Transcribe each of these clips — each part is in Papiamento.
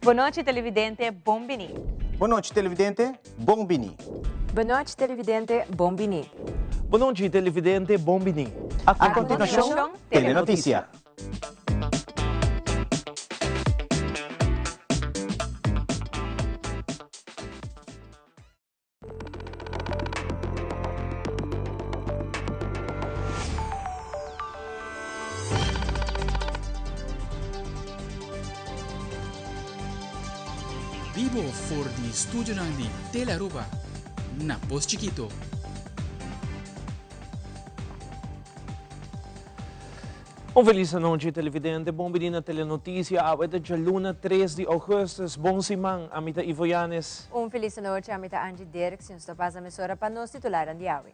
Bon nochi televidente, bon bini. Bon nochi televidente, bon bini. Bon nochi televidente, bon bini. Bon nochi televidente, bon bini. A continuacion, Telenoticia. Bibo for di studionan di Telearuba na Pos Chikito. Un felis anochi televidente, bon bini na Telenoticia, awe ta djaluna 3 di augustus, bon siman, ami ta Ivo Yanes. Un felis anochi, ami ta Angie Dirks y nos ta pasa mesora pa nos titularnan di awe.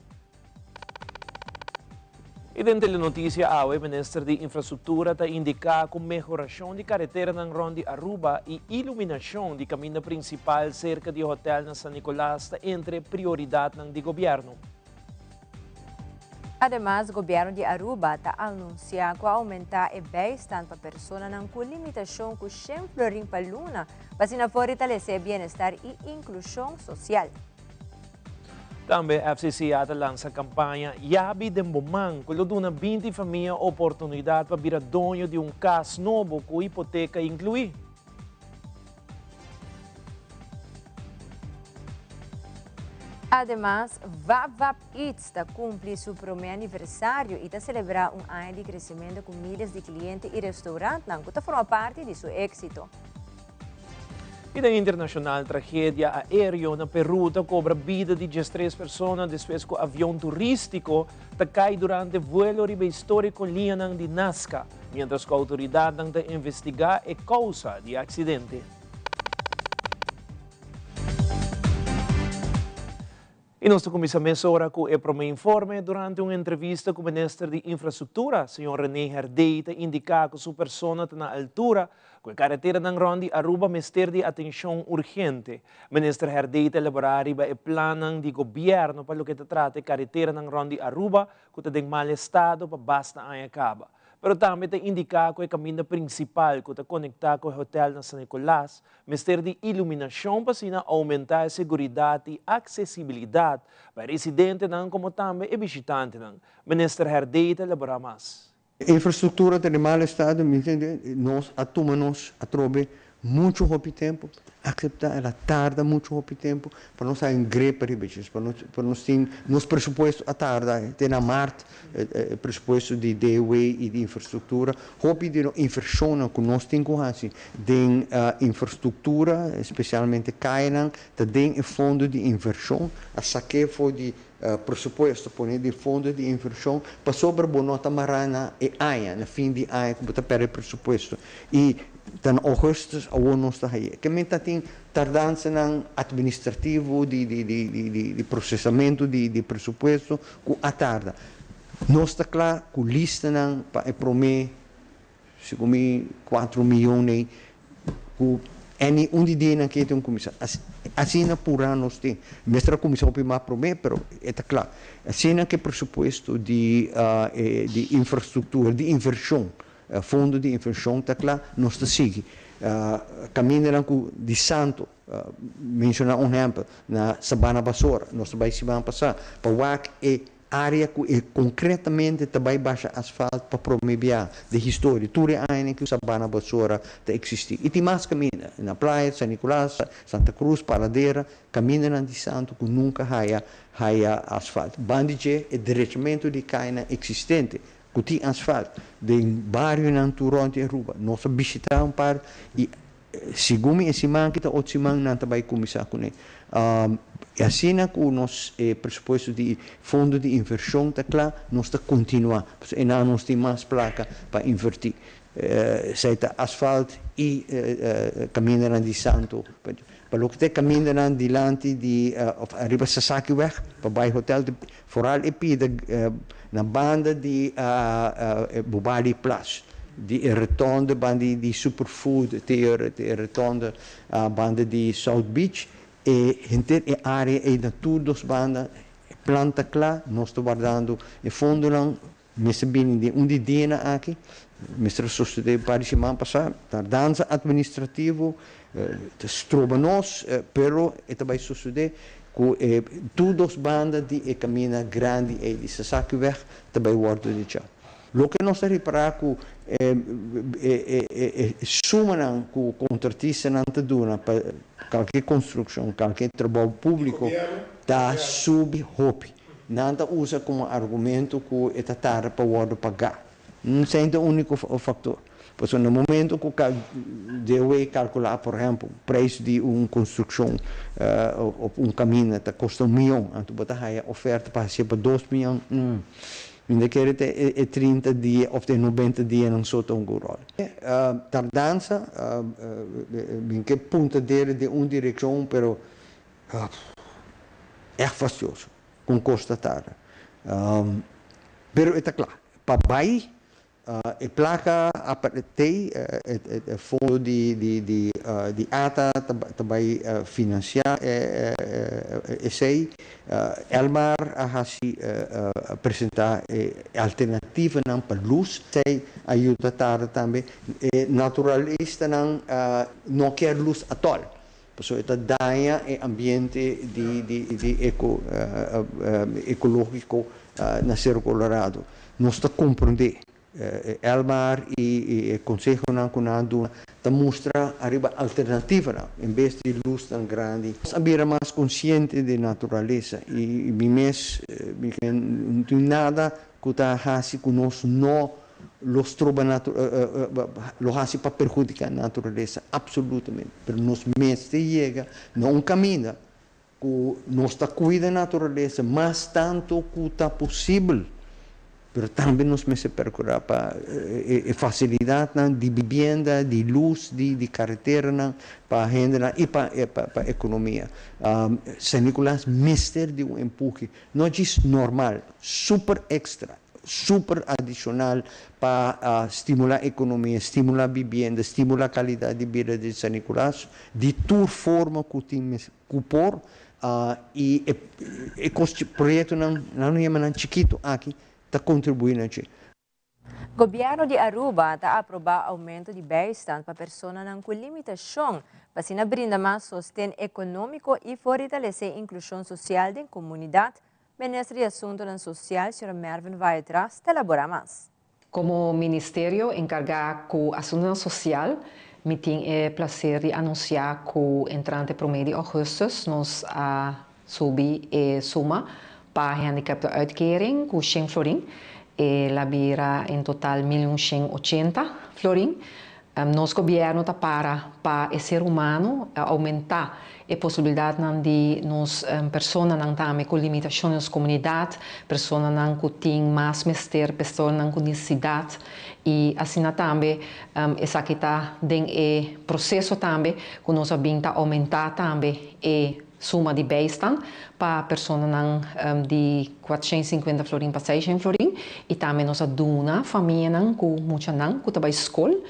Y den Telenoticia awe, Minister di Infrastructura ta indica cu mehoracion di careteranan rond di Aruba y iluminacion di caminda principal cerca di hotel na San Nicolas ta entre prioridadnan di gobierno. Ademas, Gobierno di Aruba ta anuncia cu a aumenta e bijstand pa personanan cu limitacion cu shen florin pa luna pa asina fortalece e bienestar y inclusion social. Tambe FCCA ta lansa campaña Yabi den bo man cu lo duna 20 famia oportunidad pa bira doño di un cas nobo cu hipoteca inclui. Ademas, Vap Vap Eats ta cumpli su prome aniversario y ta celebra un aña di crecimento cu miles di cliente y restaurantnan cu ta forma parti di su exito. Y den internacional, tragedia aereo na Peru ta cobra bida di 13 persona despues cu avion turistico ta cay durante vuelo riba historico liñanan di Nazca, mientras cu autoridadnan ta investiga e causa di e accidente. Y nos ta cuminsa mesora cu e prome informe. Durante un entrevista cu Minister di Infrastructura, señor Rene Herdé, ta indica cu su persona ta na altura cu e careteranan rond di Aruba mester di atencion urgente. Minister Herdé ta elabora riba e plannan di gobierno pa loke ta trata e careteranan rond di Aruba cu ta den mal estado pa basta aña caba. Pero tambe ta indica cu e caminda principal cu ta conecta cu e hotel na San Nicolas mester di iluminacion pa asina aumenta e seguridad y accesibilidad pa e residentenan como tambe e bishitantenan. Minister Herdé ta elabora mas. Infrastructura ta den mal estado, mi ntende, nos a tuma nos atrobe mucho hopi tempo, acepta el a tarda mucho hopi tempo pa nos haña un grip riba dje, pa nos pa nos tin nos presupuesto a tarda te na mart e presupuesto di DW y di infrastructura, hopi di nos inversionnan cu nos tin cu haci den infrastructura, especialmente cayanan, ta den e fondo di inversion, a saké for di Presupuesto pone di fondo di invershon pasobra bo no ta mará na e aña, na fin di aña ku bo ta pèrdè presupuesto. I ta na ougùstùs awor nos ta haye. Ke men ta tin tardansanan atministrativo di di di di di di prosesamentu di di presupuesto ku a tarda. Nos ta kla ku listanan pa e promé Segun mi cuatro miyon ei cu any un di dianan ke tin cuminsa. Asina pura nos tin. Mester a cuminsa hopi mas prome pero e ta cla. Asina ke presupuesto di di infrastructura, di inversion, fondo di inversion ta cla, nos ta sigui. Camindanan cu di santo, menciona un ehempel, na Sabana Basora, nos ta bay siman pasa pa wak e Área ku e konkretamente ta bai basha asfalt pa promé bia den historia. Tur e añanan ku Sabana Basora ta eksistí. I tin mas kaminda, na Playa, San Nicolas, Santa Cruz, Paradera, kamindanan di santu ku nunka haya haya asfalt. Banda di dje e derechamentu di kayanan eksistente ku tin asfalt den barionan tur rònt di Aruba. Nos a bishitá un par i Segun mi e siman aki ta otro siman nan ta bai kuminsá kuné. I asina ku nos e presupuesto di fondo di invershon ta kla, nos ta kontinuá. Pasobra einan nos tin mas plaka pa invertí. Esei ta asfalt i kamindanan di santu. Pa loke ta e kamindanan dilanti di òf ariba Sasakiweg pa bai hotel, Foral e pida na banda di Bubali Plas, di e rotonde banda di Superfood te e rotonde banda di South Beach, e henter e area ei na tur dos banda, e plan ta kla, nos ta wardando e fondonan. Mester bini den un di dianan aki, mester a sosodé un par di siman pasá. Tardansa administrativo ta stroba nos, pero e ta bai sosodé ku e tur dos banda di e kaminda grandi ei di Sasakiweg ta bai wòrdu dechá. Loke nos ta ripará ku e sumanan ku kontratistanan ta duna pa kalke konstrukshon, kalke trabou públiko ta subi hopi. Nan ta usa komo argumento ku e ta tarda pa wòrdu pagá. Esei ta úniko faktor. Pasobra na momento ku DOW kalkulá, por ehèmpel, preis di un konstrukshon òf un kaminda ta kosta un mion, anto bo ta haya oferta pa hasié pa dos mion. Mi ta kere ta e 30 dia of e 90 dianan so ta hunga un ròl. Tardansa, mi ke punta dede den un direkshon, pero ègt fastioso kon kos ta tarda. Pero e ta kla pa bai. E plaka apartey, e fondo di ata ta bai financia esey. Elmar a haci presenta e alternativanan pa luz. Esey a yuda tarda tambe. E naturalistanan no kier luz atol, pasobra e ta daña e ambiente di ecologico na Cerro Colorado. Nos ta comprende Elmar y e consehonan cu nan a duna ta mustra ariba alternativanan en bes di luznan grandi. Nos a bira mas consciente di naturalesa y mi mes mi no tin nada cu ta haci cu nos no lo stroba lo haci pa perhudica naturalesa absolutamente, pero nos mester yega na un caminda Ku nos ta kuida naturalesa mas tantu ku ta posibel, pero tambe nos mester perkurá pa e fasilidatnan di bibienda, di lus, di kareteranan pa hendenan i pa pa ekonomia. San Nicolas mester di un empuhe, no djis normal, super extra, super adishonal pa stimulá ekonomia, stimulá bibienda, stimulá kalidat di bida di San Nicolas di tur forma ku tin Ku por i e kos proyektonan nan no yama nan chikitu aki ta kontribuí na dje. Gobièrnu di Aruba ta aprobá oumento di bijstand pa personanan ku limitashon pa asina brinda mas sosten ekonómiko i fortalesé inklushon sosial den komunidat, Minister di Asuntunan Sosial, señor Mervin Wyatt-Ras, ta elaborá mas. Komo ministerio enkargá ku asuntunan sosial, mi tin e plaser di anunsiá ku entrante promé di ougùstùs nos a subi e suma pa gehandicaptenuitkering ku shen florin. El a bira en total 1180 florin. Nos gobièrnu ta para pa e ser humano oumentá e posibilidatnan di nos personanan tambe ku limitashon den nos komunidat, personanan ku tin mas mester, personanan ku nesesidat i asina tambe esaki ta den e proseso tambe ku nos a bin ta oumentá tambe e suma di bijstand pa personanan di 450 florin pa 600 florin i tambe nos a duna famianan ku muchanan ku ta bai skol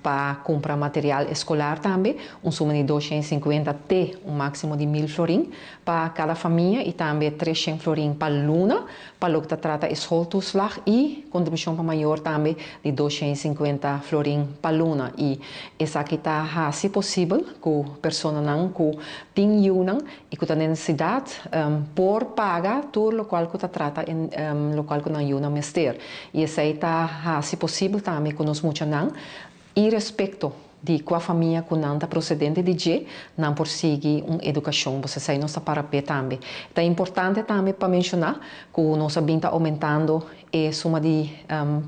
pa kumpra material eskolar tambe un suma di 250 te un máksimo di 1000 florin pa kada famia i tambe 300 florin pa luna pa loke ta trata e schooltoeslag i kontribushon pa mayor tambe di 250 florin pa luna i esaki ta hasi posibel ku personanan ku tin yunan i ku ta den nesesidat por paga tur lokual ku ta trata lokual ku nan yunan mester i esei ta hasi posibel tambe ku nos muchanan irespekto di kua famia ku nan ta prosedente di dje, nan por sigui un edukashon. Pues esei nos ta para p'e tambe. Ta importante tambe pa menshoná ku nos a bin ta oumentando e suma di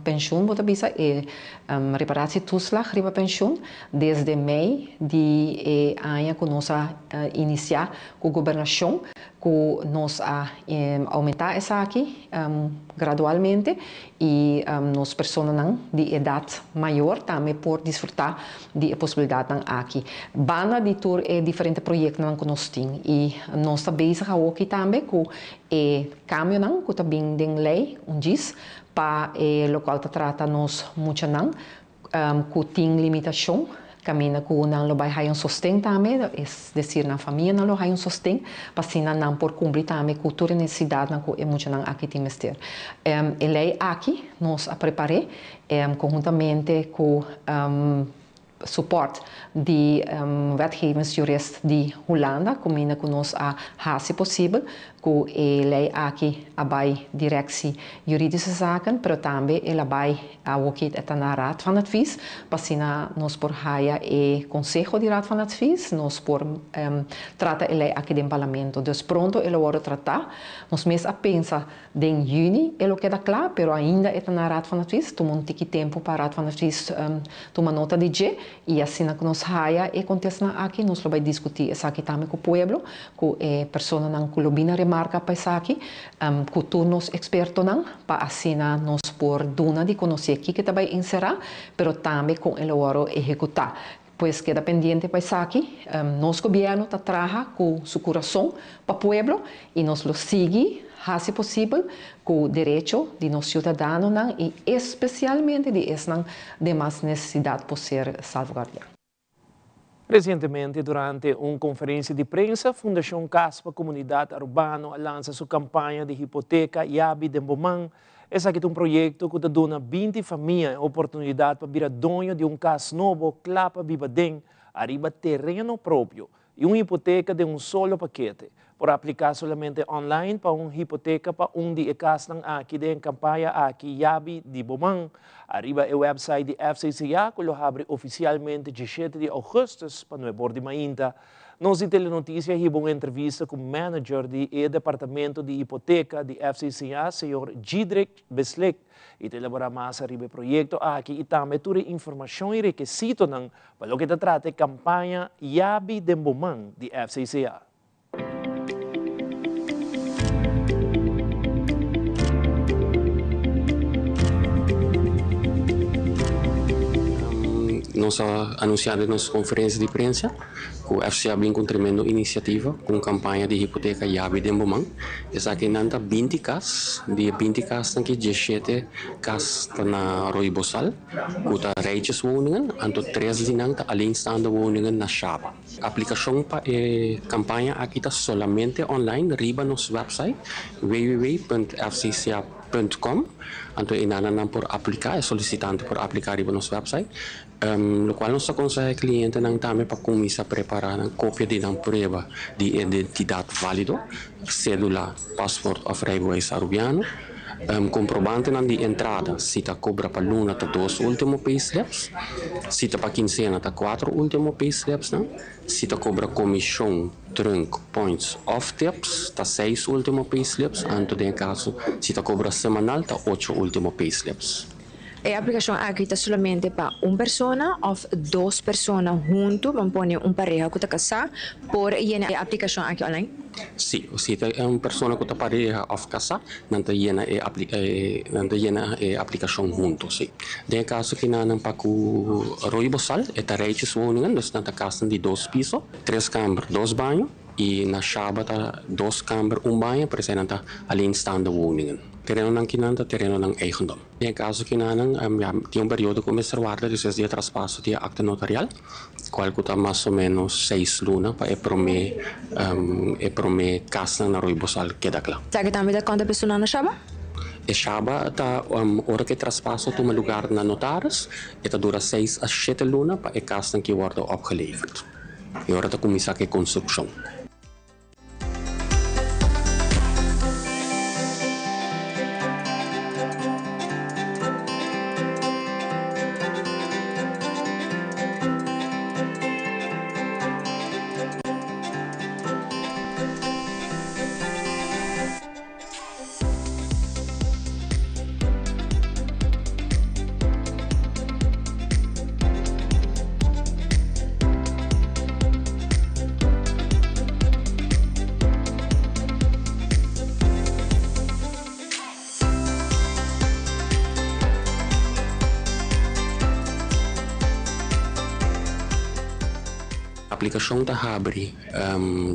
penshun, bo ta bisa, e reparatietoeslag riba penshun, desde mei di e aña ku nos a inisiá ku gobernashon, ku nos a oumentá esaki gradualmente i nos personanan di edat mayor tambe por disfrutá di e posibilidatnan aki. Banda di tur e diferente proyektonan ku nos tin i nos ta bezig awoki tambe ku e kambionan ku ta bin den lei un djis pa e lokual ta trata nos muchanan ku tin limitashon. Caminda cu nan lo bay haya un sosten tambe, es decir nan famianan lo haya un sosten pa asina nan por cumpli tambe cu tur e necesidadnan cu e muchanan aki tin mester. E ley aki nos a prepare conhuntamente cu support di wetgevingsjurist di Hulanda cuminda cu nos a haci posibel cu e ley aki a bay Directie Juridische Zaken, pero tambe el a bay awoki e ta na Raad van Advies, pa asina nos por haya e conseho di Raad van Advies, nos por trata e ley aki den Parlamento. Dus pronto e lo wordo trata. Nos mes a pensa Den juni e lo keda kla, pero ainda e ta na Raad van Advies. Tuma un tiki tempu pa Raad van Advies tuma nota di dje i asina ku nos haya e kontestanan aki nos lo bai diskutí esaki tambe ku pueblo, ku e personanan ku lo bini remarka pa esaki, ku tur nos ekspertonan pa asina nos por duna di konosé kiko ta bai enserá, pero tambe kon e lo wòrdu ehekutá. Pues keda pendiente pa esaki. Nos gobierno ta traha cu su curason pa pueblo y nos lo sigui haci posibel cu derecho di nos ciudadanonan y especialmente di esnan den mas necesidad por ser salvaguardia. Recientemente durante un conferencia di prensa Fundacion Cas pa Comunidad Arubano a lansa su campaña di hipoteca Yabi den bo man. Esaki ta un proyekto ku ta duna 20 famia e oportunidat pa bira doño di un kas nobo kla pa biba den, ariba tereno propio i un hipoteka den un solo pakete. Por apliká solamente online pa un hipoteka pa un di e kasnan aki den e kampaña aki Yabi di bo man, ariba e wèpsait di FCCA ku lo habri ofisialmente 17 di ougùstùs pa nuebor di mainta. Nos di Telenoticia hiba un entrevista cu manager di e departamento di hipoteca di FCCA, señor Gidrick Beslik, y ta elabora mas ariba e proyecto aki y tambe tur e informacion y rekesitonan pa loke ta trata e campaña Yabi den bo man di FCCA. Nos a anuncia den nos conferencia di prensa cu FCA bin cu un tremendo iniciativa cu un campaña di hipoteca yabi den bo man. Esakinan ta 20 cas, di e 20 casnan ki 17 cas ta na Rooi Bosal cu ta rijtjeswoningen, anto tres di nan ta alleenstaande woningen na Shaba. Aplicacion pa e campaña aki ta solamente online riba nos website www.fcca.com anto e nananan por aplica, e solicitante por aplica riba nos website. Locual nos ta aconseha e clientenan tambe pa cuminsa prepara nan copia di nan prueba di identidad valido, cedula, paspoort of rijbewijs Arubiano. Comprobantenan di entrada, si ta cobra pa luna ta dos ultimo payslips, si ta pa quincena ta cuatro ultimo payslipsnan, si ta cobra comision, trunk, points of tips ta seis ultimo payslips, anto den e caso si ta cobra semanal ta ocho ultimo payslips. E aplikashon aki ta solamente pa un persona òf dos persona huntu, ban pone un pareha ku ta kasá, por yena e aplikashon aki online? Sí, si ta un persona ku ta pareha òf kasá, nan ta yena e nan ta yena e aplikashon huntu, sí. Den e kaso ki nan pa ku Rooi Bosal, e ta rijtjeswoningen, dus nan ta kasnan di dos piso, tres kamber, dos baño. I na Shaba ta dos kamber un baño, pero eseinan ta alleenstaande woningen. Terenonan kinan ta terenonan eigendom. Den e kaso kinanan, ya, tin un periodo ku mester warda despues di e traspaso di e akte notarial, kual ku ta mas o menos seis luna pa e promé e promé kasnan na Rooi Bosal keda kla. Esaki tambe ta konta pa esunnan na Shaba? E Shaba ta ora ku e traspaso tuma lugar na notaris, e ta dura seis a shete luna pa e kasnan ki wòrdu opgeleverd. E ora ta kuminsá ku e konstrukshon. Aplikashon ta habri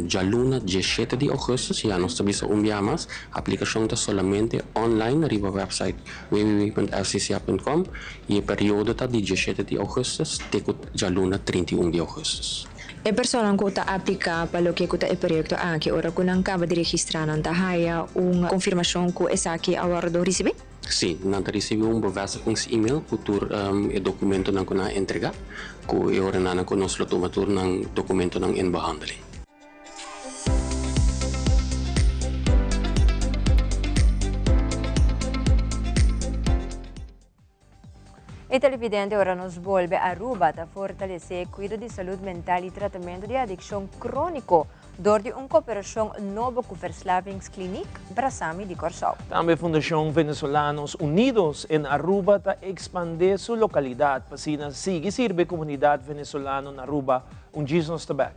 djaluna diesshete di ougùstùs, ya nos ta bisa un bia mas, aplikashon ta solamente online riba wèpsait www.fcca.com i e periodo ta di diesshete di ougùstùs te ku djaluna 31 di ougùstùs. E personan ku ta apliká pa loke ku ta e proyekto aki ora ku nan kaba di registrá nan ta haya un konfirmashon ku esaki a wòrdu risibí? Sí, nan ta risibí un bevestigings-email ku tur e dokumentonan ku nan a entregá, ku e ora nan ku nos lo tuma tur nan dokumentonan in behandeling. E televidente ora nos bolbe Aruba ta fortalece cuido di salud mental y tratamento di adiccion cronico door di un cooperacion nobo cu Verslavingskliniek Brasami di Corsou. Tambe Fundacion Venezolanos Unidos en Aruba ta expande su localidad pa asina sigui sirbi comunidad Venezolano na Aruba. Un djis nos ta bek.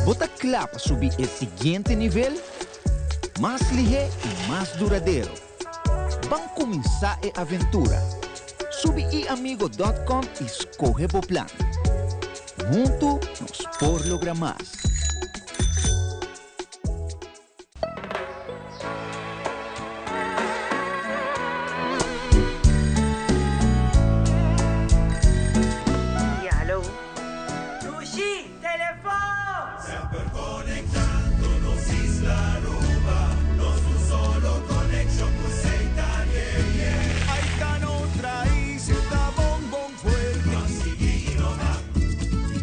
Bo ta kla pa subi e siguiente nivel? Mas lihé i mas duradero. Ban kuminsá e aventura! Subi iamigo dòt kòm i skohe bo plan. Huntu nos por logra mas! Ya, hallo. Dushi, telefon! Semper conectando nos isla Aruba, nos un solo conexion cu Setar, yeah, yeah. Ahí ta nos raiz, e ta bon bon fuerte. Ban sigui innova.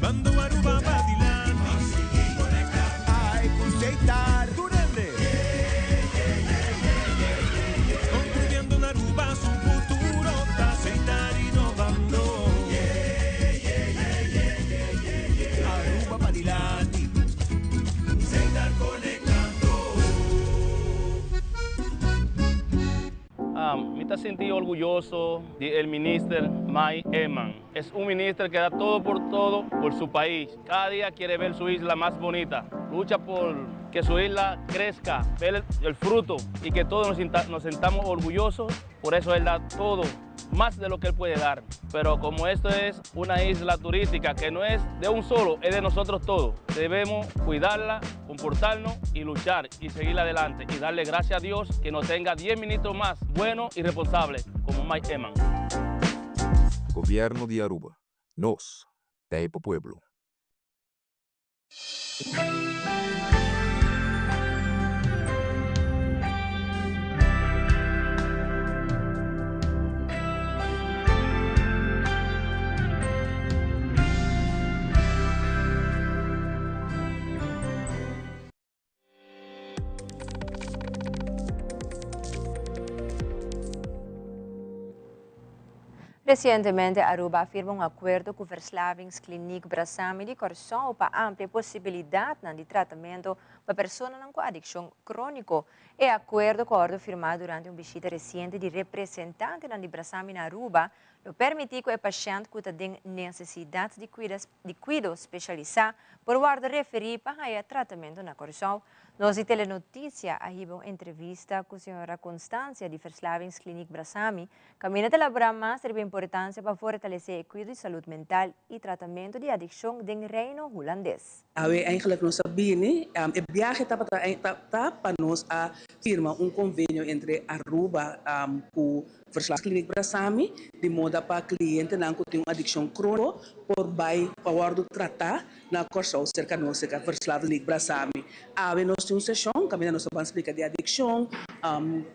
Bando Aruba pa dilanti. Ban sigui conecta. Ay cu Setar. Tur hende. Yeah, yeah, yeah, yeah, yeah, yeah, yeah. Construyendo un Aruba su futuro ta Setar innovando. Yeah, yeah, yeah, yeah, yeah, yeah, yeah. Aruba pa dilanti. Setar conectando. Mi ta sinti orguyoso di el minister Mike Eman. Es un minister que da todo por todo por su pais. Cada dia quiere ver su isla mas bonita. Lucha por que su isla crezca, ver el fruto y que todos nos, nos sentamos orgullosos. Por eso él da todo más de lo que él puede dar. Pero como esto es una isla turística que no es de un solo, es de nosotros todos. Debemos cuidarla, comportarnos y luchar y seguir adelante. Y darle gracias a Dios que nos tenga 10 ministros más buenos y responsables como Mike Eman. Gobierno di Aruba. Nos ta pa pueblo. Resientemente Aruba a firma un akuerdo ku Verslavingskliniek Brasami di Kòrsou pa amplia posibilidatnan di tratamentu pa personanan ku adikshon króniko. E akuerdo ku a wòrdu firmá durante un bishita resiente di representantenan di Brasami na Aruba lo permití ku e pashènt ku ta den nesesidat di di kuido spesialisá por wòrdu referí pa haña tratamentu na Kòrsou. Nos di Telenoticia a hiba un entrevista ku señora Constancia di Verslavingskliniek Brasami Kaminda ta elaborá mas riba e importansia pa fortalesé e kuido di salud mental i tratamentu di adikshon den Reino Hulandes. Awe eigenlijk nos a bini, e biahe tabata ta pa nos a firma un konvenio entre Aruba ku Verslavingskliniek Brasami di moda pa klientenan ku tin un adikshon króniko por bai pa wòrdu tratá na Kòrsou serka nos serka Verslavingskliniek Brasami. Awe nos tin un seshon kaminda nos ta ban splika di adikshon,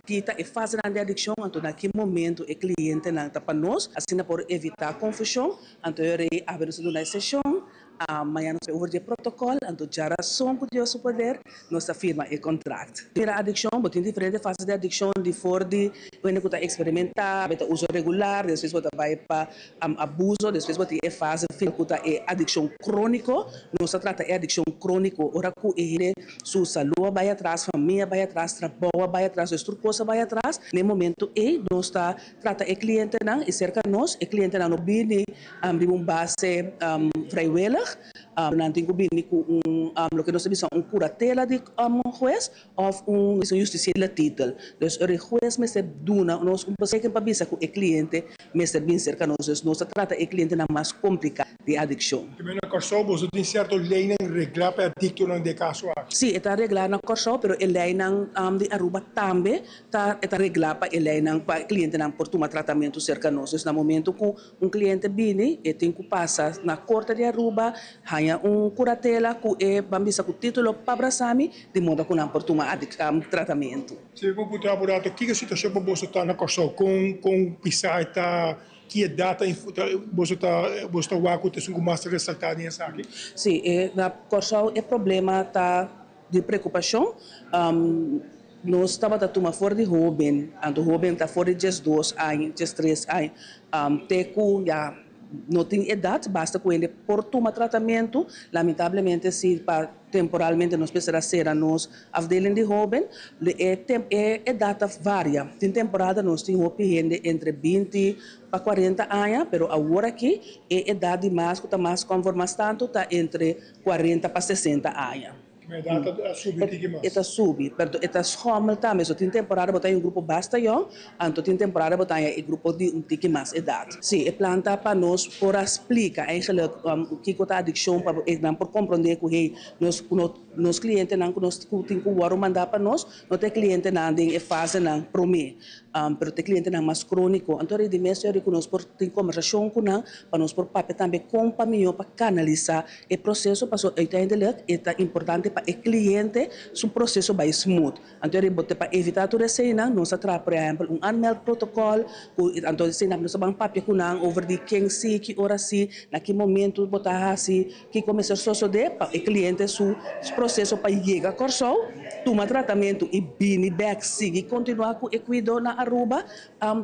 ki ta e fasenan di adikshon, anto na ki momento e klientenan ta pa nos, asina por evitá konfushon. Anto e rei awe nos ta duna e seshon. Mañana nos over di e protocol, anto djarason cu Dios su poder nos ta firma e contract. Mira adiccion, bo tin diferente fase di adiccion di for di wende cu ta experimenta, bo ta uso regular, despues bo ta bay pa abuso, despues bo tin e fase final cu ta e adiccion cronico. Nos ta trata e adiccion cronico ora cu e hende su salud a bay atras, famia a bay atras, trabou a bay atras, dus tur cos a bay atras. Na e momento ey nos ta trata e clientenan y cerca nos e clientenan no bini riba un base vrijwillig, nan tin cu bini cu un loke nos ta bisa un curatela di hues of un justiciële titel. Dus ora e hues mester duna nos un beschikking pa bisa cu e cliente mester bin cerca nos. Dus nos ta trata e clientenan mas complica di adiccion. Primero na Kòrsou boso tin sierto leinan reglá pa e adiktonan den e kaso aki? Sí, e ta reglá na Kòrsou, pero e leinan di Aruba tambe ta e ta reglá pa e leinan pa e klientenan por tuma tratamentu serka nos. Dus na momento ku un kliente bini e tin ku pasa na Korte di Aruba haña un kuratela ku e ban bisa ku título pa Brasami di moda ku nan por tuma tratamentu. Si mi por puntra bo rato kiko situashon pa boso ta na Kòrsou? Kon kon pisá e ta? Ki edat ta boso ta boso ta wak ku ta esun ku mas ta resaltá den esaki? Sí, e na Kòrsou e problema ta di preokupashon. Nos tabata tuma for di hoben, anto hoben ta for di 12 aña, 13 aña, te ku ya no tin edat, basta ku hende por tuma tratamentu. Lamentablemente si pa temporalmente nos mester a sera nos afdeling di hoben, e e edat ta varia. Tin temporada nos tin hopi hende entre 20 pa 40 aña, pero awor aki e edat di mas ku ta mas konfor mas tantu ta entre 40 pa 60 aña. Ma e data a subi tiki mas. E ta subi, pero e ta schommel tambe. So tin temporada bo ta haña un grupo basta yòn, anto tin temporada bo ta haña e grupo di un tiki mas edat. Sí, e plan ta pa nos por a splika eigenlijk kiko ta adikshon pa nan por komprondé ku hey, nos nos klientenan ku nos ku tin ku wòrdu mandá pa nos no ta e klientenan den e fasenan promé. Pero ta e klientenan mas króniko. Anto di mes yòri ku nos por tin kombersashon ku nan pa nos por papia tambe kon pa mihó pa kanalisá E proceso paso uiteindelijk e ta importante pa e cliente su proceso bay smooth. Anto e ribote pa evita tur eseinan nos a traha por ehempel un aanmeldprotocol cu anto eseinan nos a ban papia cu nan over di ken si, ki ora si, na ki momento bo ta haci, kico mester sosode pa e cliente su proceso pa yega Corsou, tuma tratamento y bini bek sigui continua cu e cuido na Aruba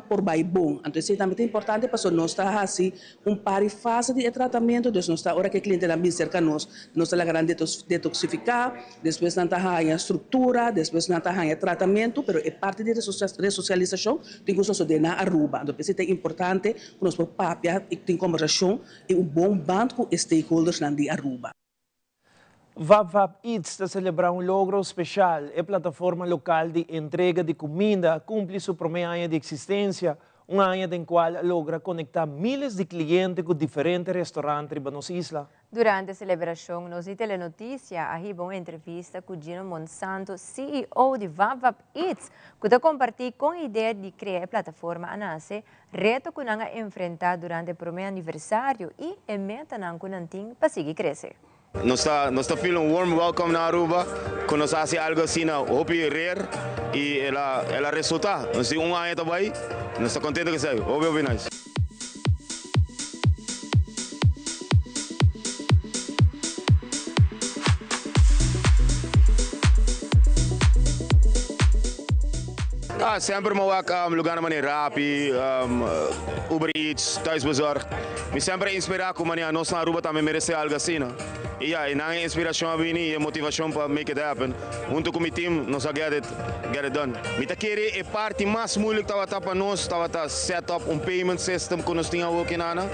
por bay bon. Anto esey tambe ta importante pasobra nos ta haci Un par di fase di e tratamentu, dus nos ta ora ku e klientenan bin serka nos, nos ta laga nan detoksifiká, despues nan ta haña struktura, despues nan ta haña tratamentu, pero e parti di resosialisashon tin ku sosodé na Aruba. Anto p'esei ta importante ku nos por papia i tin kombersashon i un bon band ku e stakeholdersnan di Aruba. VapVap Eats ta selebrá un logro speshal. E plataforma lokal di entrega di kuminda a kumpli su promé aña di eksistensia, un aña den kual a logra konektá míles di kliente ku diferente restorant riba nos isla. Durante e selebrashon, nos di Telenotisia a hiba un entrevista ku Gino Monsanto, CEO di VapVap Eats, ku ta kompartí kon e idea di krea e plataforma a nase, reto ku nan a enfrentá durante e promé aniversario i e metanan ku nan tin pa sigui krese. Nos ta nos ta feel un warm welcome na Aruba cu nos a haci algo asina hopi rare y el a el a resulta. Nos tin un aña ta bay, nos ta contento cu esey. Hopi hopi nice. Ah, semper mi a wak lugarnan manera Rappi, Uber Eats, Thuisbezorgd. Mi semper a inspira cu manera nos na Aruba tambe merece algo asina. Y ya, eynan e inspiracion a bini y e motivacion pa make it happen. Hunto cu mi team nos a get it, get it done. Mi ta kere e parti mas moeilijk tabata pa nos tabata set up un payment system cu nos tin awo kinana.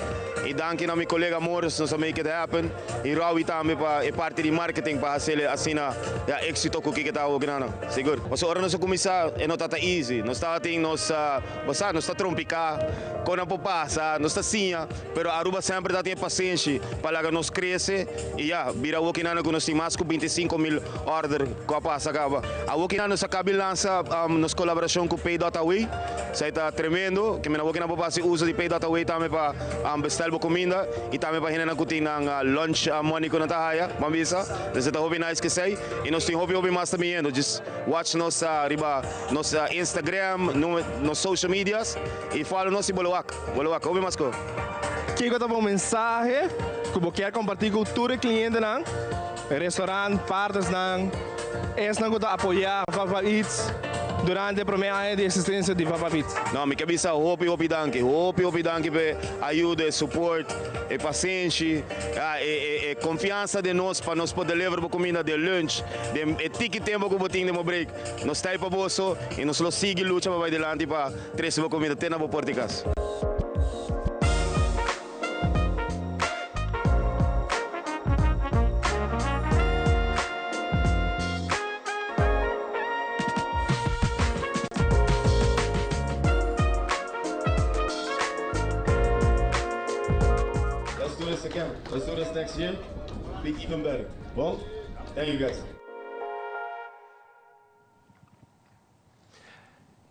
Y danki na mi colega Morris nos a make it happen. Y Rowie tambe pa e parti di marketing pa haci'le asina ya exito cu kiko ta awo kinana. Sigur. Pasobra ora nos a cuminsa e no tata easy. Nos tabatin nos, bo sa, nos ta trompica. Kon a por pasa, nos ta siña, pero Aruba semper ta tin e pasenshi pa laga nos krese i ya, bira awokinan ku nos tin mas ku 25,000 order ku a pasa kaba. Awokinan nos a kabi lansa nos kolaborashon ku Pay dot Away, esei ta tremendo, ke men awokinan por hasi uso di Pay dot Away tambe pa bestel bo kuminda i tambe pa hendenan ku tin nan lunch money ku nan ta haya, ban bisa, esei ta hopi nice kesei i nos tin hopi hopi mas ta biniendo, just watch nos riba nos Instagram, nos social medias. I follow nos i bo lo wak, bo lo wak hopi mas ko. Kiko ta bo mensahe Ku bo kier kompartí ku tur e klientenan, restaurant, partnersnan, esnan ku ta apoyá Vava Eats durante e promé aña di eksistensia di Vava Eats? No, mi ke bisa hopi hopi danki, hopi hopi danki pa e ayuda, e support, e pasenshi, ya, e e e konfiansa den nos pa nos por deliver bo kuminda den lunch, den e tiki tempu ku bo tin den bo break. Nos ta ei pa boso i nos lo sigui lucha pa bai dilanti pa trese bo kuminda te na bo porta di kas. Let's do this again. Let's do this next year. Be even better. Bon? Thank you guys.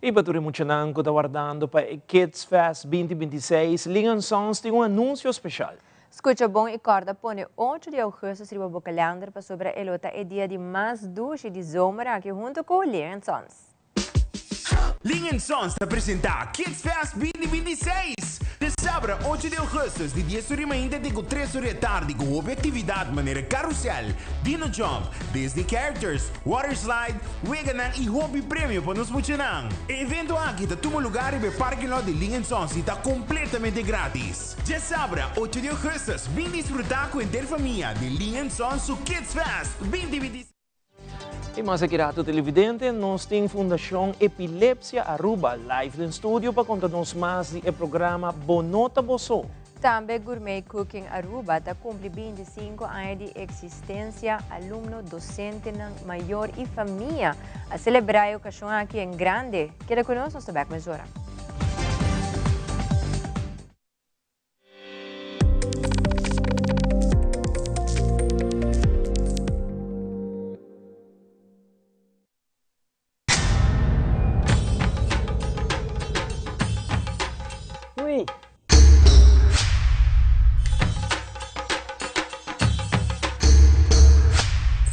I pa tur e muchanan ku ta wardando pa e Kids Fest 2026, Ling and Sons tin un anunsio speshal. Skucha bon i kòrda pone ocho di augustus riba bo kalènder pasobra e lo ta e dia di mas dushi di zomer aki huntu ku Ling and Sons. Ling and Sons ta presenta Kids Fest 2026! Djasabra ocho di augustus di dies ora di mainta te ku tres ora di atardi ku hopi aktividat manera karusèl, dino jump, Disney characters, water slide, weganan i hopi premio pa nos muchanan. E evento aki ta tuma lugar riba e parking lot di Ling and Sons i ta completamente gratis. Djasabra ocho di augustus bin disfruta ku henter famia di Ling and Sons su Kids Fest 2026. I mas aki rato televidente, nos tin Fundacion Epilepsia Aruba live den studio pa konta nos mas di e programa Bo No Ta Bo So. Tambe Gourmet Cooking Aruba ta cumpli 25 aña di existencia, alumno, docentenan, mayor y famia a celebra e ocasion aki en grande. Keda cu nos, nos ta bek mesora. Ui.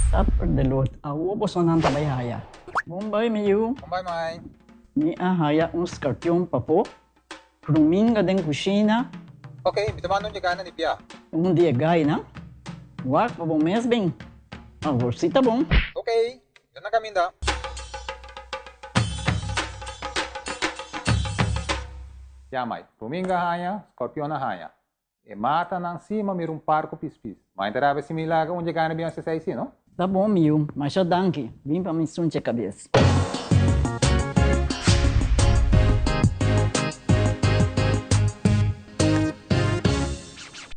Supper de lot. Awo bosonan ta bai haya. Bon bai mi yu. Bon bai mai. Mi a haya un skarpion pafó. Ruminga den kushina. Ok, mi ta manda un di gaina di bia. Un di e gaina? Wak pa bo mes bin. Awor si ta bon. Ok, mi ta na kaminda. Ya mai, ruminga haña, skorpion a haña. E matanan si ma mira un par ku pispis. Mai ta rabia si mi laga un dje gana bin hasi esei si, no? Ta bon mi yu, masha danki. Bin pa mi sunche kabes.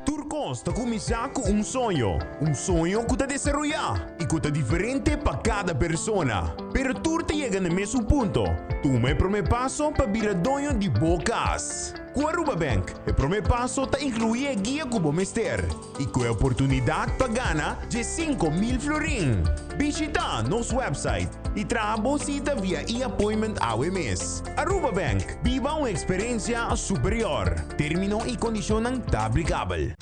Tur kos ta kuminsá ku un soño, un soño ku ta desaroyá i ku ta diferente pa kada persona. Pero tur ta yega na e mesun punto, tuma e promé paso pa bira doño di bo kas. Ku Aruba Bank, e promé paso ta inkluí e guia ku bo mester i ku e oportunidat pa gana 10,000 florin. Bishitá nos website i traha bo sita via e-appointment awe mes. Aruba Bank, biba un eksperensia superior. Término i kondishonnan ta aplikabel.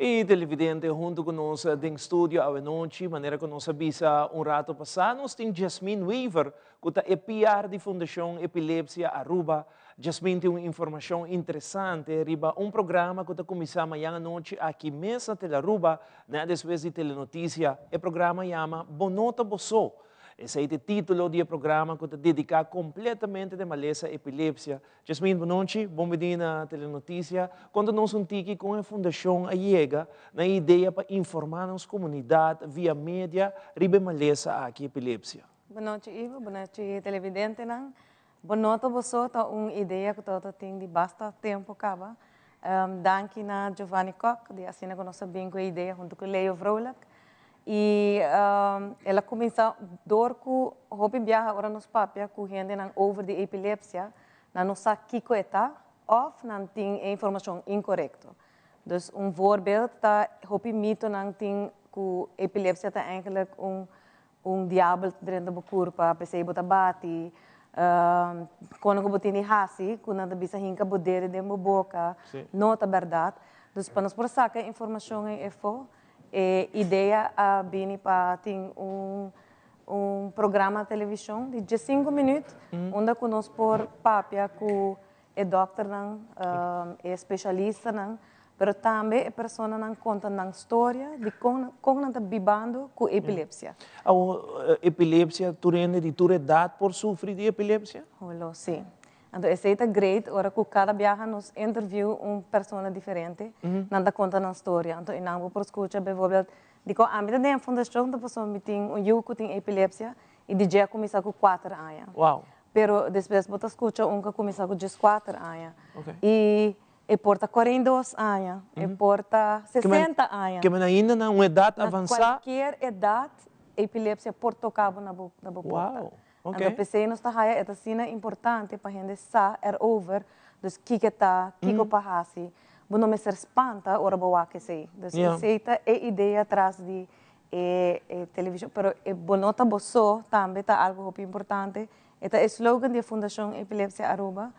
Y televidente hunto cu nos den studio awenochi, manera cu nos a bisa un rato pasa, nos tin Jasmine Wever, cu ta e PR di Fundacion Epilepsia Aruba. Jasmine tin un informacion interesante riba un programa cu ta cuminsa mañan anochi aki mes na Telearuba, Na despues di Telenoticia, e programa yama Bo No Ta Bo So. Esei ta e titulo di e programa cu ta dedica completamente na e malesa epilepsia. Jasmine, bo nochi, bon bini na Telenoticia. Conta nos un tiki con e fundacion a yega na e idea pa informa nos comunidad via media riba e malesa aki, epilepsia. Bo nochi Ivo, bo nochi televidentenan. Bo No Ta Bo So ta un idea cu tabata tin di basta tempo caba. Danki na Giovanni Kock di asina cu nos a bin cu e idea hunto cu Leo Vrolijk. Y el a cuminsa door cu hopi biaha ora nos papia cu hendenan over di epilepsia, nan no sa kico e ta of nan tin e informacion incorecto. Dus un voorbeeld ta hopi mitonan tin cu epilepsia ta eigenlijk un un diabel ta drenta bo curpa, p'esey bo ta bati, con cu bo tin di haci, cu nan ta bisa hinca bo dede den bo boca, no ta berdad. Dus pa nos por saca e informacion ey efo, E idea a bini pa tin un un programa television di diescinco minuut unda cu nos por papia cu e dokternan, e specialistanan, pero tambe e personanan conta nan storia di con con nan ta bibando cu epilepsia. Awor, epilepsia tur hende di tur edad por sufri di epilepsia? Holo, si. Anto esei ta great ora ku kada biaha nos interview un persona diferente, nan ta konta nan storia. Anto einan bo por skucha bijvoorbeeld dikon ami ta den e fundashon ta pasobra mi tin un yu ku tin epilepsia i di dje a kuminsá ku kuater aña. Pero despues bo ta skucha un ku a kuminsá ku dieskuater aña i e por ta 42 aña, e por ta 60 aña. Ke men ainda na un edat avansá. Na kualkier edat epilepsia por toka bo na bo porta. Anto p'esei nos ta haya e ta asina importante pa hende sa erover, dus kiko e ta, kiko pa hasi. Bo no mester spanta ora bo wak esei. Dus esei ta e idea tras di e televishon. Pero e bo no ta bo so tambe ta algo hopi importante. E ta e slogan di e Fundashon Epilepsia Aruba.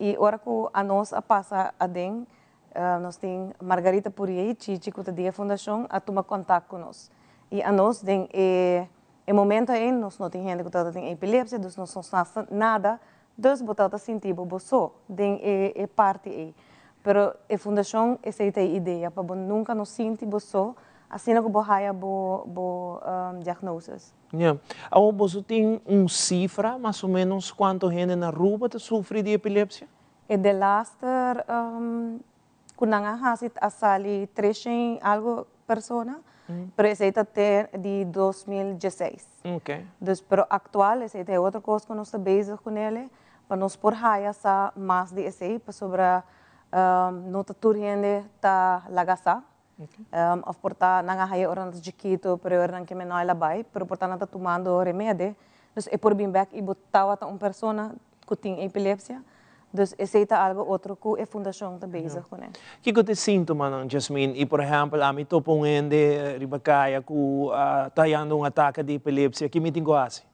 I ora ku anos a pasa aden, nos tin Margarita Purié i Chichi ku ta di e fundashon a tuma kontak ku nos. I anos den e E momento ei nos no tin hende ku tabata tin epilepsia, dus nos no sa nada, dus bo tabata sinti bo bo so den e e parti ei. Pero e fundashon esei ta e idea, pa bo nunka no sinti bo so asina ku bo haya bo bo diagnosis. Ya. Awor boso tin un sifra mas o menos kuantu hende na Aruba ta sufri di epilepsia? E delaster Ku nan a hasi a sali treshen algo persona, pero esei ta te di 2016. Dus pero aktual esei ta e otro kos ku nos ta bezig kunele pa nos por haya sa mas di esei pasobra no ta tur hende ta laga sa òf por ta nan a haya ora nan ta chikito pero e ora nan ke menor el a bai pero por ta nan ta tumando remede dus e por bin bèk i bo tabata un persona ku tin epilepsia. Dus esei ta algo otro ku e fundashon ta bezig kuné. Kiko ta e síntomanan, Jasmine? I por ehèmpel, ami topa un hende riba kaya ku ta hayando un atake di epilepsia, ki mi tin ku hasi?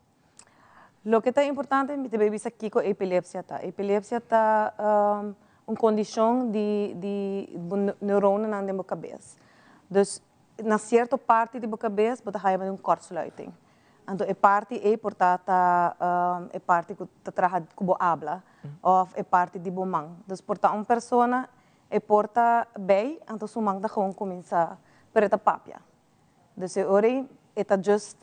Loke ta importante, mi ta bay bisa kiko epilepsia ta. Epilepsia ta un kondishon di di bo neuronanan den bo kabes. Dus na sierto parti di bo kabes bo ta haya un kortsluiting. Anto e parti ei por ta ta e parti ku ta traha ku bo abla òf e parti di bo man. Dus por ta un persona e por ta bei anto su man ta gewoon kuminsá pero e ta papia. Dus e ora ei e ta just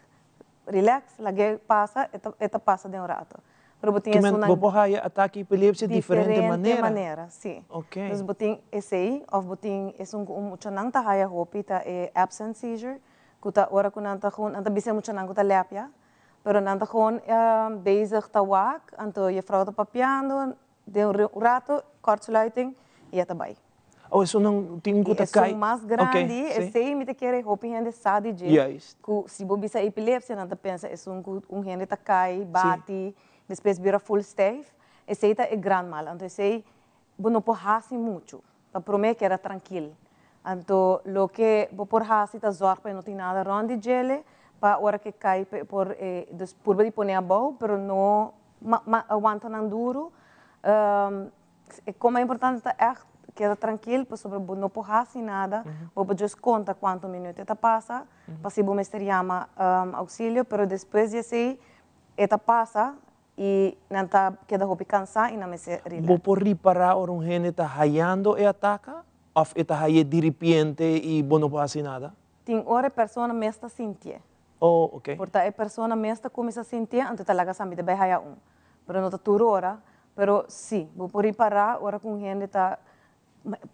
relax lag'é pasa e ta e ta pasa den un rato. Pero bo tin esunnan. Bo por haya atake epilepsia diferente manera? Diferente manera, si. Dus bo tin esei òf bo tin esun ku un muchanan ta haya hopi ta e absent seizure. Ku ta ora ku nan ta gewoon, nan ta bisa e muchanan ku ta lepia, pero nan ta gewoon bezig ta wak, anto jefrouw ta papiando, den un rato kortsluiting i e ta bai. Oh, esunnan tin ku ta kai. Esun mas grandi, esei mi ta kere hopi hende sa di dje, ku si bo bisa epilepsia nan ta pensa esun ku un hende ta kai, bati, despues bira full stijf, esei ta e gran mal, anto esei bo no por hasi muchu. Pa promé keda trankil. Anto loke bo por hasi ta zòrg pa e no tin nada rònt di djele, pa ora ku e kai pa e por dus purba di pone abou, pero no wanta nan duru. E kos mas importante ta ègt keda trankil pasobra bo no por hasi nada, bo por djis konta kuantu minüt e ta pasa, pa si bo mester yama ousilio, pero despues di esei e ta pasa I nan ta keda hopi kansá i nan mester relax. Bo por ripará ora un hende ta hayando e ataka òf e ta hay'é diripiente i bo no por hasi nada? Tin ora e persona mes ta sintié. Oh, oke. Por ta e persona mes ta kuminsá sintié, anto e ta laga sa mi ta bai haya un. Pero no ta tur ora. Pero sí, bo por ripará ora ku un hende ta.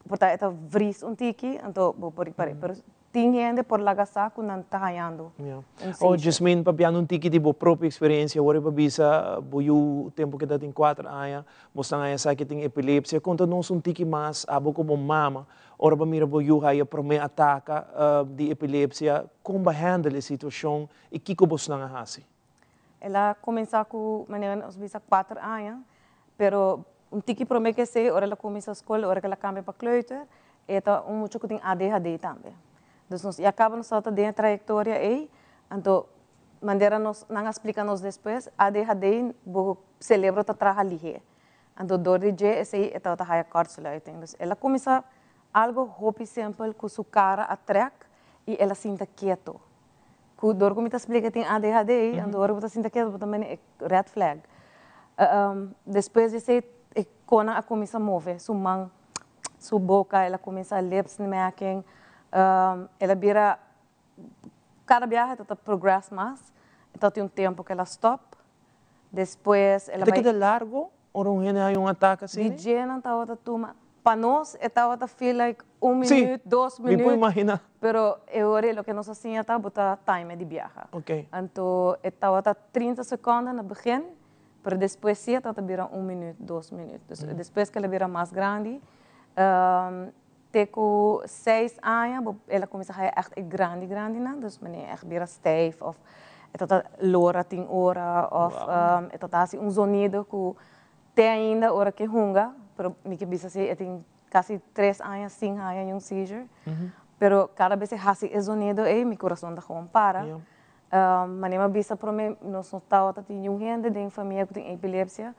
Por ta e ta vries un tiki, anto bo por ripar'é. Pero tin hende por laga sa ku nan ta hañando un Oh, seizure. Jasmine, papiando un tiki di bo propio eksperensia, awor bo a bisa bo yu tempu ku e ta tin kuater aña, bo stan haña sa ku e tin epilepsia. Konta nos un tiki mas, abo komo mama, ora bo a mira bo yu haya promé ataka di epilepsia, kon bo a handle e situashon i kiko bosnan a hasi? El a kuminsá ku manera nos bisa kuater aña, pero un tiki promé ke esei, ora el a kuminsá skol, ora ku el a kambia pa kleuter, e ta un mucha ku tin ADHD tambe. Dus nos ya kaba nos tabata den e trayektoria ei, anto manera nos nan a splika nos despues, ADHD bo selebro ta traha lihé. Anto dor di dje esei e tabata haya kortsluiting. Dus el a kuminsá algo hopi simpel ku su kara a trèk i el a sinta keto. Ku dor ku mi ta splika tin ADHD, anto ora bo ta sinta ketu bo ta mene e red flag. Despues di esei e kona a kuminsá move su man, su boka, el a kuminsá lip smacking, el a bira kada biaha e ta ta progress mas, e ta tin un tempu ku el a stop, Despues el a Ta bai. keda largo ora un hende haña un atake asina? Di djenan tabata tuma. Pa nos e tabata feel like un Sí, minuut, dos mi por minuut. imagina. Pero e ora ei loke nos a siña ta bo ta time di biaha. Ok. Anto e tabata trinta seconde na begin, pero despues si e tabata bira un minuut, dos minuut. Dus despues ku el a bira mas grandi, te ku seis aña bo el a kuminsá haya ègt e grandi grandinan, dus manera ègt bira stijf òf e ta ta lora tin ora òf e ta ta hasi un zonido ku te ainda ora ke hunga, pero mi ke bisa si e tin kasi tres aña sin haya niun seizure, pero kada bes e hasi e zonido ei mi kurason ta gewoon para. Manera mi a bisa promé nos no tabata tin niun hende den famia ku tin epilepsia,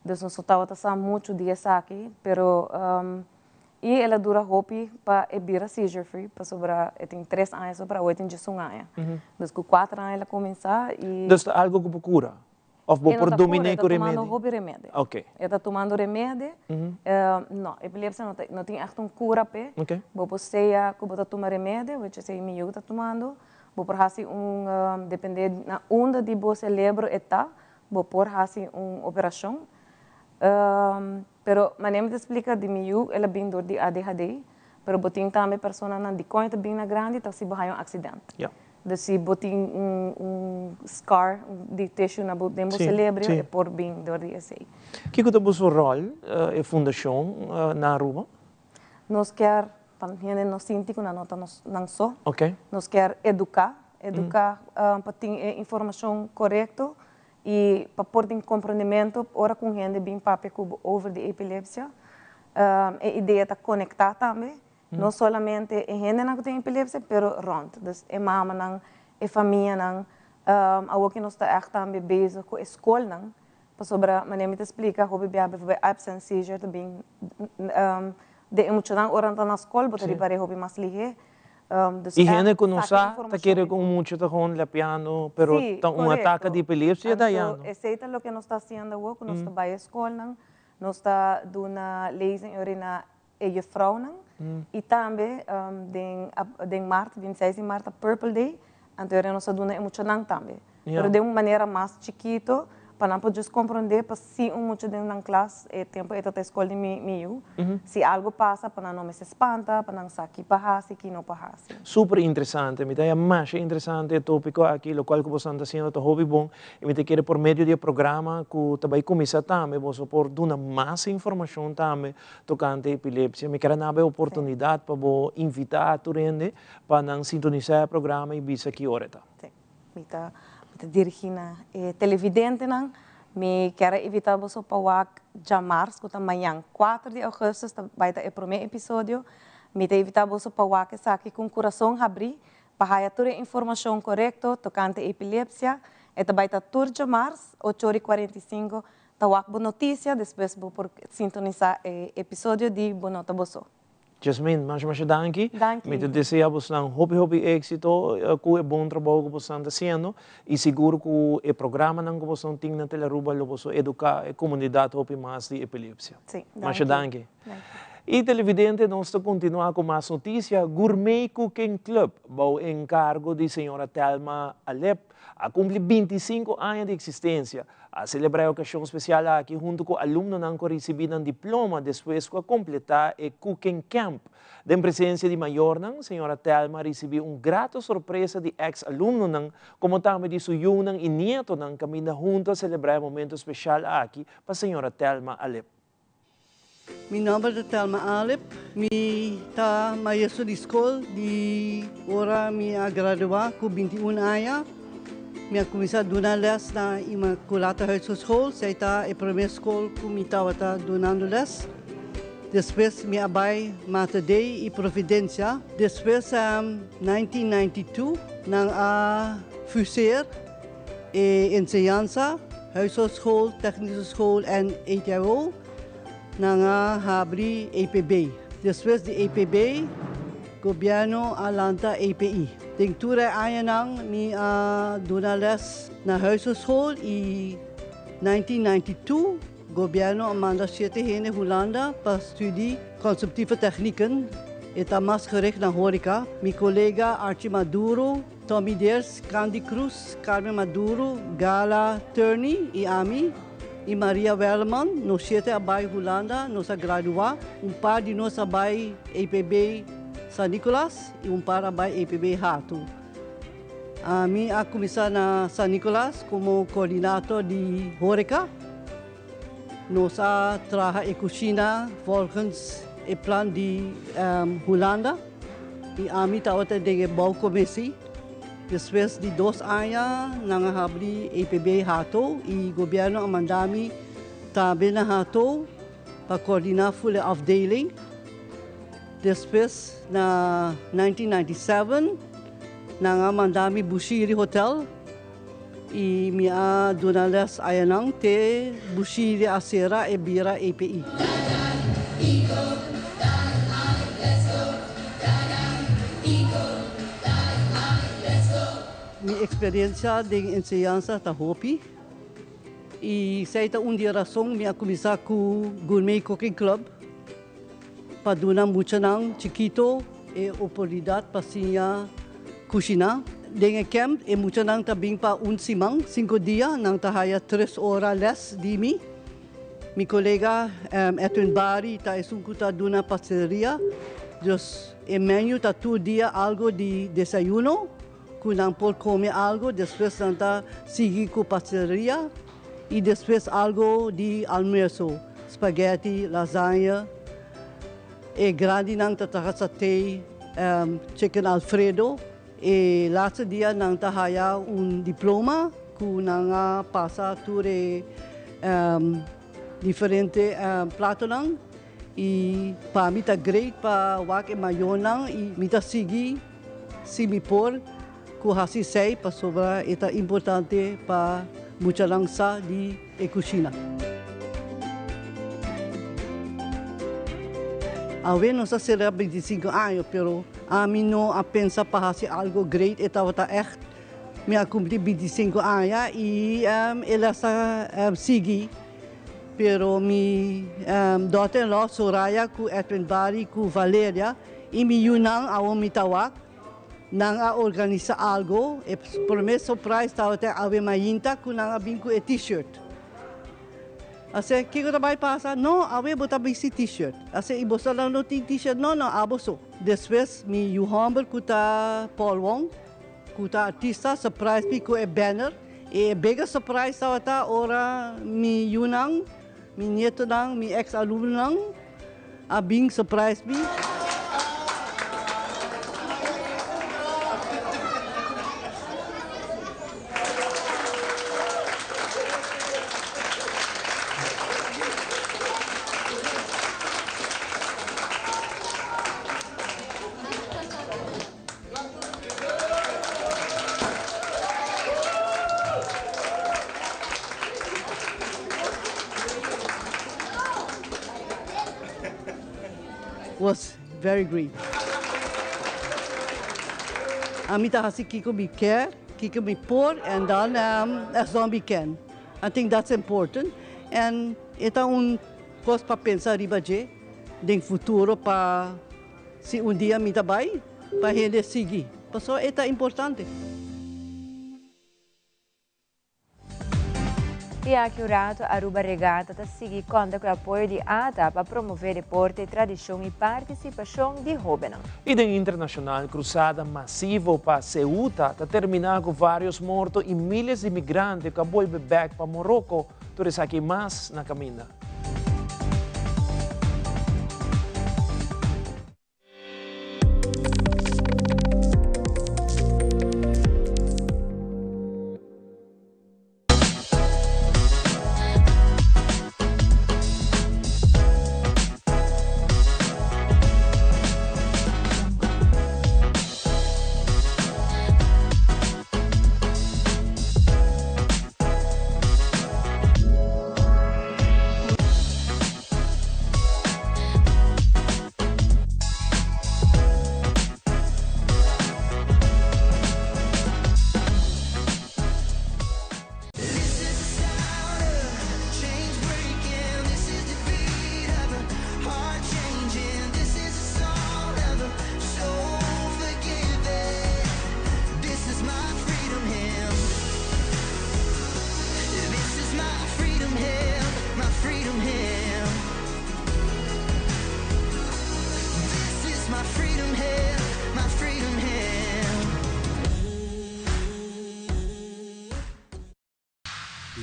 dus nos no tabata sa muchu di esaki, pero I el a dura hopi pa e bira seizure free pasobra e tin tres aña sobra awe e tin djesun aña. Dus ku kuater aña el a kuminsá i. Dus ta algo ku bo kura? Òf bo por dominé ku remedi? E no ta kura, e ta tumando hopi remedi. Oke. E ta tumando remedi. No, epilepsia no ta no tin ègt un kura p'e. Oke. Bo por sea ku bo ta tuma remedi, which esei mi yu ta tumando. Bo por hasi un, depende na unda di bo selebro e ta, bo por hasi un operashon. Pero manera mi ta splika di mi yu el a bin dor di ADHD, pero bo tin tambe personanan dikon e ta bin na grandi ta si bo haña un aksident. Dus si bo tin un un scar di tissue na bo den bo celebrio e por bin dor di esei. Kiko ta boso ròl e fundashon na Aruba? Nos kier pa hende no sinti ku nan no ta nan so. Nos kier eduká, eduká pa tin e informashon korekto I pa por tin komprondementu ora ku un hende bin papia ku bo over di epilepsia, e idea ta konektá tambe, no solamente e hendenan ku tin epilepsia, pero rònt. Dus e mamanan, e famianan. Awor ku nos ta ègt tambe bezig ku e skolnan, pasobra manera mi ta splika hopi bia bijvoorbeeld absence seizure ta bin den e muchanan ora nan ta na skol, bo ta ripar'é hopi mas lihé. I hende ku no sa ta kere ku un mucha ta gewoon lapiando, pero ta un ataka di epilepsia ta yando. Anto esei ta loke nos ta hasiendo awor, ku nos ta bai e skolnan, nos ta duna lezing ori na e jufrounan i tambe den den mart, bintiseis di mart ta Purple Day, anto ori nos ta duna e muchanan tambe. Pero den un manera mas chikito pa nan por just comprende pa si un mucha den nan klas e tempo e ta ta e skol di mi mi yu, si algo pasa pa nan no mester spanta, pa nan sa ki pa hasi, ki no pa hasi. Super interesante, mi ta haya masha interesante e topico aki, locual cu boso ta haciendo ta hopi bon y mi ta kere por medio di e programa cu ta bay cuminsa tambe boso por duna mas informacion tambe tocante epilepsia. Mi kere naba e oportunidad pa bo invita tur hende pa nan sintonisa e programa y bisa ki ora e ta. Mi ta mi ta dirigí na e televidentenan. Mi kier a invitá boso pa wak djamars ku ta mañan kuater di ougùstùs ta bai ta e promé episodio. Mi ta invitá boso pa wak esaki ku un kurason habrí pa haya tur e informashon korekto tokante epilepsia. E ta bai ta tur djamars ocho ora i 45 ta wak bo notisia despues bo por sintonisá e episodio di Bo No Ta Bo So. Jasmine, masha masha danki. Danki. Mi ta desea bosnan hopi hopi exito cu e bon trabou cu bosnan ta haciendo y sigur cu e programanan cu bosnan tin na Telearuba lo boso educa e comunidad hopi mas di epilepsia. Si, danki. Masha danki. Danki. Y televidente nos ta continua cu mas noticia. Gourmet Cooking Club bou encargo di señora Thelma Alep a cumpli 25 aña di existencia. A selebrá e okashon spesial aki huntu ku alumnonan ku a risibí nan diploma despues ku a kompletá e Cooking Camp. Den presensia di mayornan, señora Thelma a risibí un grato sorpresa di eks alumnonan komo tambe di su yunan i nietonan kaminda huntu a selebrá e momento spesial aki pa señora Thelma Alep. Mi nomber ta Thelma Alep. Mi ta maestro di skol di ora mi a gradua ku 21 aña. Mi a kuminsá duna les na Immaculata Huishoedschool. Esei ta e promé skol ku mi tabata dunando les. Despues mi a bai Mater Dei i Providencia. Despues 1992 nan a fuseer e enseñansa, huishoedschool, technische school en ETO. Nan a habri EPB. Despues di EPB, gobierno a lanta EPI. Den tur e añanan mi a duna les na huishoedschool i 1992 Gobierno a manda siete hende Hulanda pa studi consumptieve technieken. E ta mas gericht na horeca. Mi colega Archie Maduro, Tommy Ders, Candy Cruz, Carmen Maduro, Gala Turney y ami y Maria Werleman, nos siete a bay Hulanda, nos a gradua. Un par di nos a bay EPB San Nicolas y un par a bay EPB Hato. Ami a kuminsá na San Nicolas komo koordinator di horeca. Nos a traha e kushina volgens e plan di Hulanda i ami tabata den e bouwcommissie. Despues di dos aña nan a habri EPB Hato i gobierno a manda mi tambe na Hato pa koordiná ful e afdeling. Despues na 1997 nan a manda mi Bushiri Hotel y mi a duna les ayanan te Bushiri a cera e bira EPI. Mi experiencia den enseñansa ta hopi y esey ta un di e razon mi a cuminsa cu Gourmet Cooking Club. Pa duna muchanan chikito e oportunidat pa siña kushiná. Den e kèmp e muchanan ta bin pa un siman, sinku dia, nan ta haya tres ora lès di mi. Mi kolega Edwin Barry ta esun ku ta duna pasteleria. Dus e menu ta tur dia algo di desayuno ku nan por kome algo, despues nan ta sigui ku pasteleria. I despues algo di almuerso, spaghetti, lasagne. E grandinan ta traha satay, chicken alfredo. E laatste dia nan ta haya un diploma ku nan a pasa tur e diferente platonan. I pa mi ta great pa wak e mayornan i mi ta sigui si mi por. Ku hasi esei pasobra e ta importante pa muchanan sa di e kushina. Awe nos a sera 25 aña, pero ami no a pensa pa hasi algo great, e tabata ègt mi a kumpli 25 aña i el a sa sigui. Pero mi daughter-in-law Soraya ku Edwin Barry ku Valeria i mi yunan awor mi ta wak. Nan a organisa algo, e prome surprise tabata e awe mainta cu nan a bin cu e t-shirt. Ase, kico ta bay pasa? No, awe bo ta bisti t-shirt. Ase, y boso nan no tin t-shirt? No, no, abo so. Despues mi yu homber cu ta Paul Wong, cu ta artista, surprise mi cu e banner. E biggest surprise tabata ora mi yunan, mi nietonan, mi ex alumnonan a bin surprise mi. Was very great. Ami ta hasi kiko mi kier, kiko mi por en dan as long mi ken. I think that's important en e ta un kos pa pensa riba dje den futuro pa Si un dia mi ta bai, pa hende sigui, pasobra e ta importante. I aki un rato Aruba Regatta ta sigui konta ku e apoyo di ata pa promové deporte, tradishon i partisipashon di hóbennan. I den internashonal krusada masivo pa Ceuta ta terminá ku vários morto i míles di migrante ku a bolbe bèk pa Moroko. Tur esaki i mas na kaminda.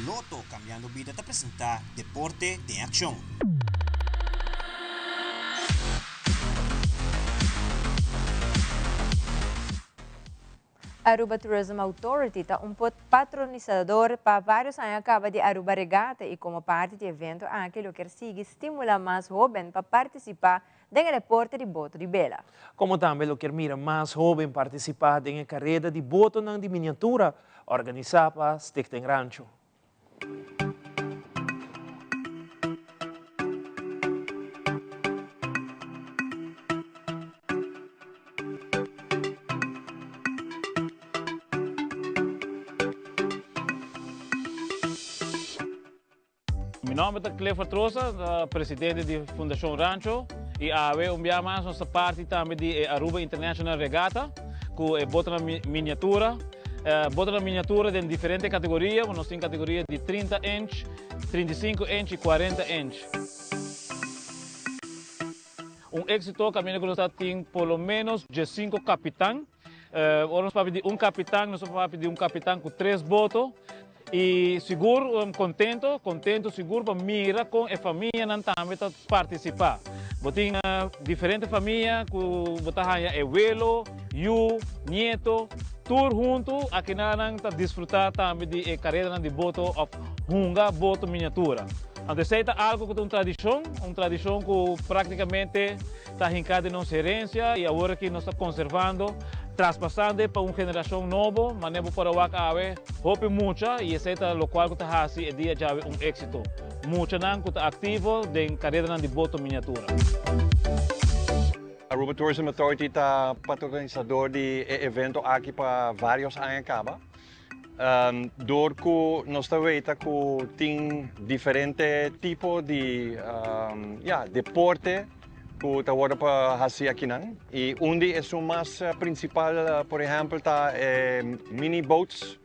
Lotto Cambiando Bida ta presenta Deporte den Accion. Aruba Tourism Authority ta un patronisador pa varios aña caba di Aruba Regatta y como parti di evento aki lo kier sigui stimula mas hoben pa participa den e deporte di boto di bela. Como tambe lo kier mira mas hoben participa den e careda di botonan di miniatura organisa pa Stichting Rancho. Mi nomber ta Clifford Rosa, presidente di Fundacion Rancho y awe un bia mas nos ta parti tambe di e Aruba International Regatta cu e botonan miniatura. Botonan miniatura den diferente categoria, nos tin categoria di 30 inch, 35 inch y 40 inch. Un éxito caminda cu nos ta tin por lo menos diescinco capitan. Ora nos papia di un capitan, nos ta papia di un capitan cu tres boto. Y sigur contento, contento sigur pa mira con e famianan tambe ta participa. Bo tin diferente famia cu bo ta haya e welo, yu, nieto, tur hunto akinanan ta disfruta tambe di e careranan di boto of hunga boto miniatura. Anto esey ta algo cu ta un tradicion, un tradicion cu practicamente ta hinca den nos herencia y awor aki nos ta conservando, traspasando e pa un generacion nobo, manera bo por a wak awe hopi mucha y esey ta locual cu ta haci e dia djawe un exito. Muchanan cu ta activo den careranan di boto miniatura. Aruba Tourism Authority ta patrocinador di e evento aki pa varios aña caba. Door cu nos ta weta cu tin diferente tipo di ya deporte cu ta wordo pa haci akinan y un di esun mas principal por ehempel ta e mini boats,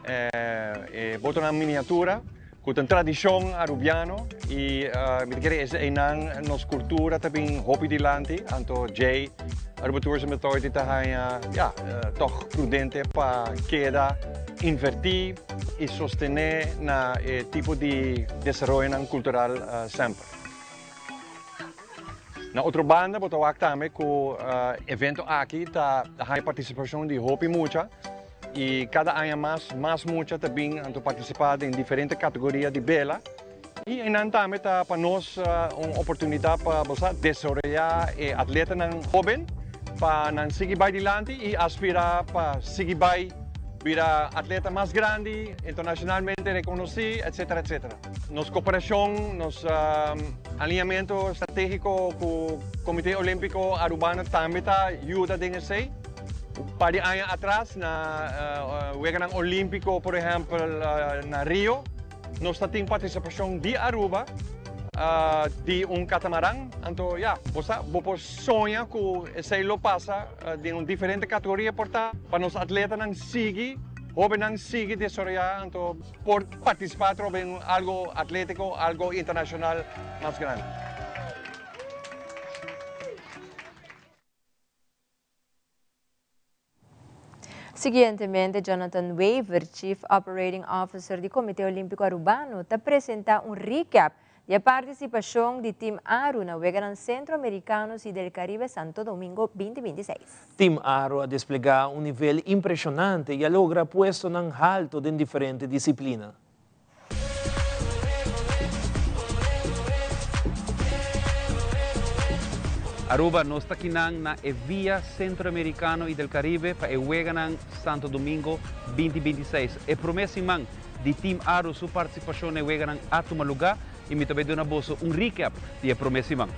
e botonan miniatura cu ta un tradicion Arubiano y mi ta kere es eynan nos cultura ta bin hopi dilanti anto djey Aruba Tourism Authority ta haña ya tog prudente pa keda inverti y sostene na e tipo di desaroyonan cultural semper. Na otro banda bo ta wak tambe cu evento aki ta haña participacion di hopi mucha y cada aña mas, mas mucha ta bin anto participa den diferente categoria di bela y eynan tambe ta pa nos un oportunidad pa bo sa desaroya e atletanan hoben pa nan sigui bay dilanti y aspira pa sigui bay bira atleta mas grandi, internacionalmente reconoci, etcetera, etcetera. Nos cooperacion, nos alineamento strategico cu Comite Olimpico Arubano tambe ta yuda den esey. Un par di aña atras na Weganan Olimpico, por ehempel na Rio, nos ta tin participacion di Aruba di un catamaran. Anto ya, bo sa, bo por soña cu esey lo pasa den un diferente categoria por ta pa nos atletanan sigui. Hóbennan sigui desaroyá anto por partisipá atrobe den algo atlétiko, algo internashonal mas grandi. Siguientemente Jonathan Wever, Chief Operating Officer di Comité Olimpico Arubano, ta presenta un recap di e participacion di Team Aru na Weganan Centro Americanos y del Caribe Santo Domingo 2026. Team Aru a desplega un nivel impresionante y a logra puestonan halto den diferente disciplina. Aruba, nos ta kinan na e Via Centroamericano y del Caribe pa e Weganan Santo Domingo 2026. E prome siman di Team Aru su participacion na e weganan a tuma luga y mi ta bay duna boso un recap di e prome siman.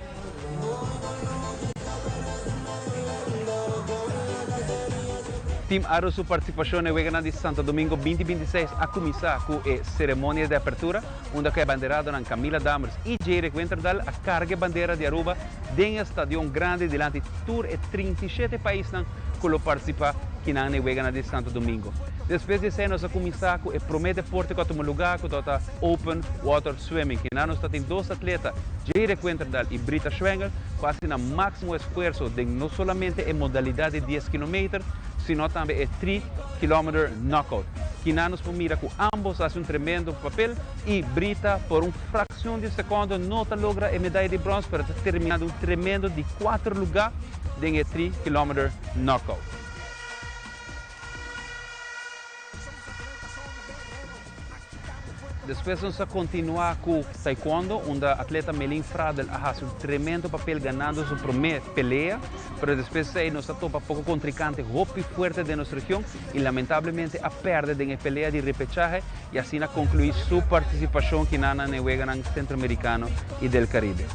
Team Aru su participacion na e weganan di Santo Domingo 2026 a cuminsa cu e ceremonia di apertura unda cu e banderadonan Camila Dammers y Jerick Winterdal a carga e bandera di Aruba den e stadion grandi dilanti tur e 37 paisnan cu lo participa kinan na e weganan di Santo Domingo. Despues di esey nos a cuminsa cu e prome deporte cu a tuma luga cu tabata Open Water Swimming. Kinan nos ta tin dos atleta, Jerick Winterdal y Brita Schwengel, cu haci nan maximo esfuerso den no solamente e modalidad di dies kilometer, sino tambe e tri kilometer knockout. Kinan nos por mira cu ambos haci un tremendo papel y Brita por un fraccion di secondo no ta logra e medaya di brons pero ta termina den un tremendo di cuater luga den e tri kilometer knockout. Despues nos a continua cu taekwondo unda atleta Melin Fradel a haci un tremendo papel ganando su prome pelea, pero despues esey nos a topa poco contrincante hopi fuerte den nos region y lamentablemente a perde den e pelea di repechahe y asina conclui su participacion kinan na e weganan Centroamericano y del Caribe.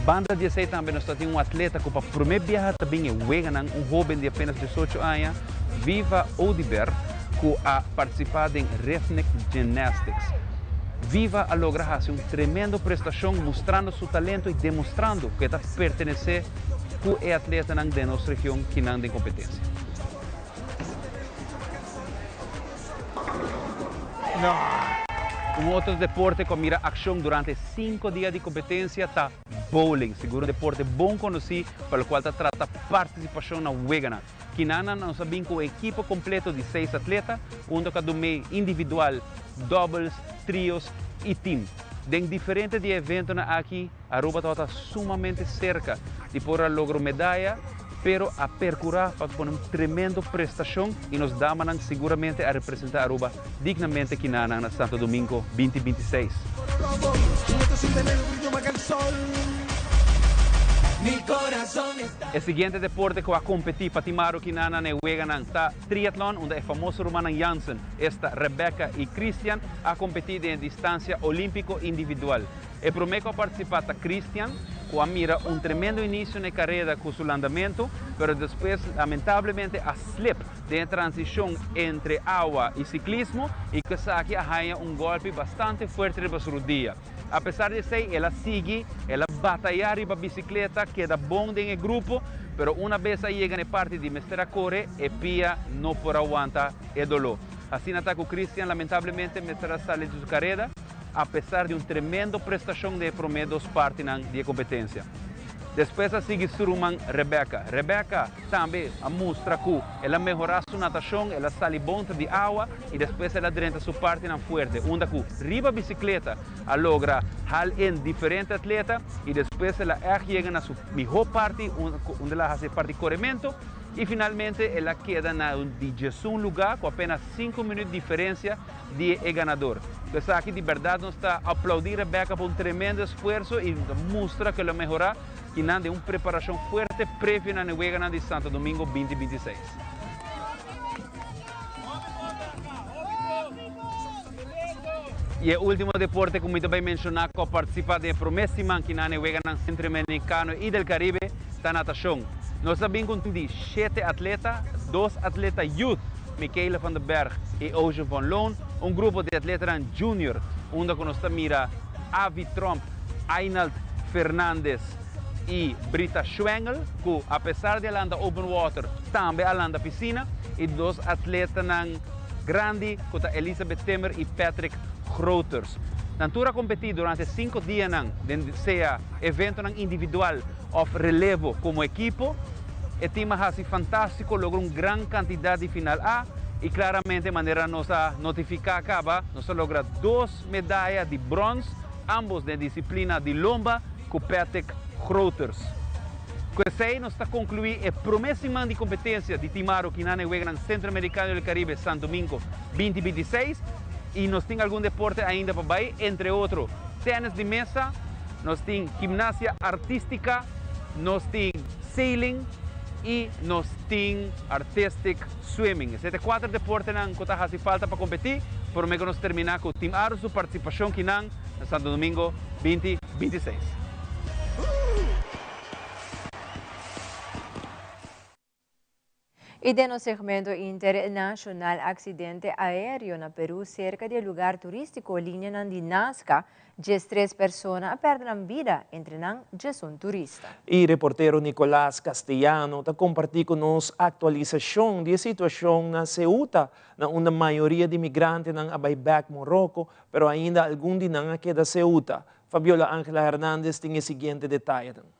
Banda di esey tambe nos ta tin un atleta cu pa prome biaha ta bin e weganan, un hoben di apenas diesocho aña, Viva Oduber, cu a participa den Rhythmic Gymnastics. Viva a logra haci un tremendo prestacion mustrando su talento y demostrando cu e ta pertenece cu e atletanan den nos region kinan den competencia. Un otro deporte cu a mira accion durante cinco dia di competencia ta bowling, sigur un deporte bon conoci pa locual ta trata participacion na weganan. Kinanan nos a bin cu un ekipo completo di seis atleta, unda cu a dumei individual, doubles, trios y team. Den diferente di e eventonan aki, Aruba tabata sumamente cerca di por a logra un medaya, pero a percura pa pone un tremendo prestacion y nos damanan siguramente a representa Aruba dignamente kinanan na Santo Domingo 2026. E siguiente deporte cu a competi pa Team Aru kinanan na e weganan ta triatlon, unda e famoso rumannan Jansen, esta Rebecca y Christian, a competi den e distancia olimpico individual. E promé ku a partisipá ta Christian, ku a mira un tremendo inisio na e kareda ku su landamentu, pero despues lamentablemente a slip den e transishon entre awa i siklismo i ku esaki a haña un gòlpi bastante fuerte riba su rudia. Apesar di esei el a sigui, el a batayá riba bisikleta, keda bon den e grupo, pero una bes a yega na e parti di mester a kore, e pia no por a wanta e doló. Asina ta ku Christian lamentablemente mester a sali di su kareda. apesar di un tremendo prestashon den e promé dos partinan di e kompetensia. Despues a sigui su ruman Rebecca. Rebecca tambe a mustra ku el a mehorá su natashon, el a sali bon di awa i despues el a drenta su partinan fuerte, unda ku riba bisikleta a logra hal in diferente atleta i despues el a ègt yega na su mihó parti, unda el a hasi e parti korementu i finalmente el a keda na un di diesun lugá ku apenas sinku minüt diferensia di e ganador. Ku esaki di bèrdat nos ta aplaudí Rebecca pa un tremendo esfuerso i ta mustra ku el a mehorá kinan den un preparashon fuerte previo na e weganan di Santo Domingo 2026. I e último deporte ku mi ta bai menshoná ku a partisipá den e promé siman kinan na e weganan Centroamericano i del Caribe ta natashon. Nos a bin ku un tim di shete atleta, dos atleta youth, Michaela van den Berg i Ocean van Loon, un grupo di atletanan junior unda ku nos ta mira Avi Tromp, Ainald Fernandez i Brita Schwengel ku apesar di a landa open water tambe a landa pisina i dos atletanan. grandi ku ta Elizabeth Timmer i Patrick Groters. Nan tur a kompetí durante sinku dianan den sea eventonan individual òf relevo komo ekipo. E tim a hasi fantástiko, logra un gran kantidat di final A i klaramente manera nos a notifiká kaba nos a logra dos medaya di bròns, ambos den disiplina di lomba ku Patrick Groters. Ku esei nos ta konkluí e promé siman di kompetensia di Team Aro kinan e Weganan Centroamericano del Caribe Santo Domingo binti 26 i nos tin algun deporte ainda pa bai, entre otro tènis di mesa, nos tin gimnasia artístika, nos tin sailing i nos tin artistic swimming. Esei ta e kuater deportenan ku ta hasi falta pa kompetí promé ku nos terminá ku Team Aro su partisipashon kinan na Santo Domingo binti 26. Y den nos segmento internacional, accidente aereo na Peru cerca di e lugar turistico Lineanan di Nazca, 13 persona a perde nan bida, entre nan 11 turista. E reportero Nicolas Castellano ta comparti cu nos actualisacion di e situacion na Ceuta, na unda mayoria di migrantenan a bay bek Morocco, pero ainda algun di nan a keda Ceuta. Fabiola Angela Hernandez tin e siguiente detayenan.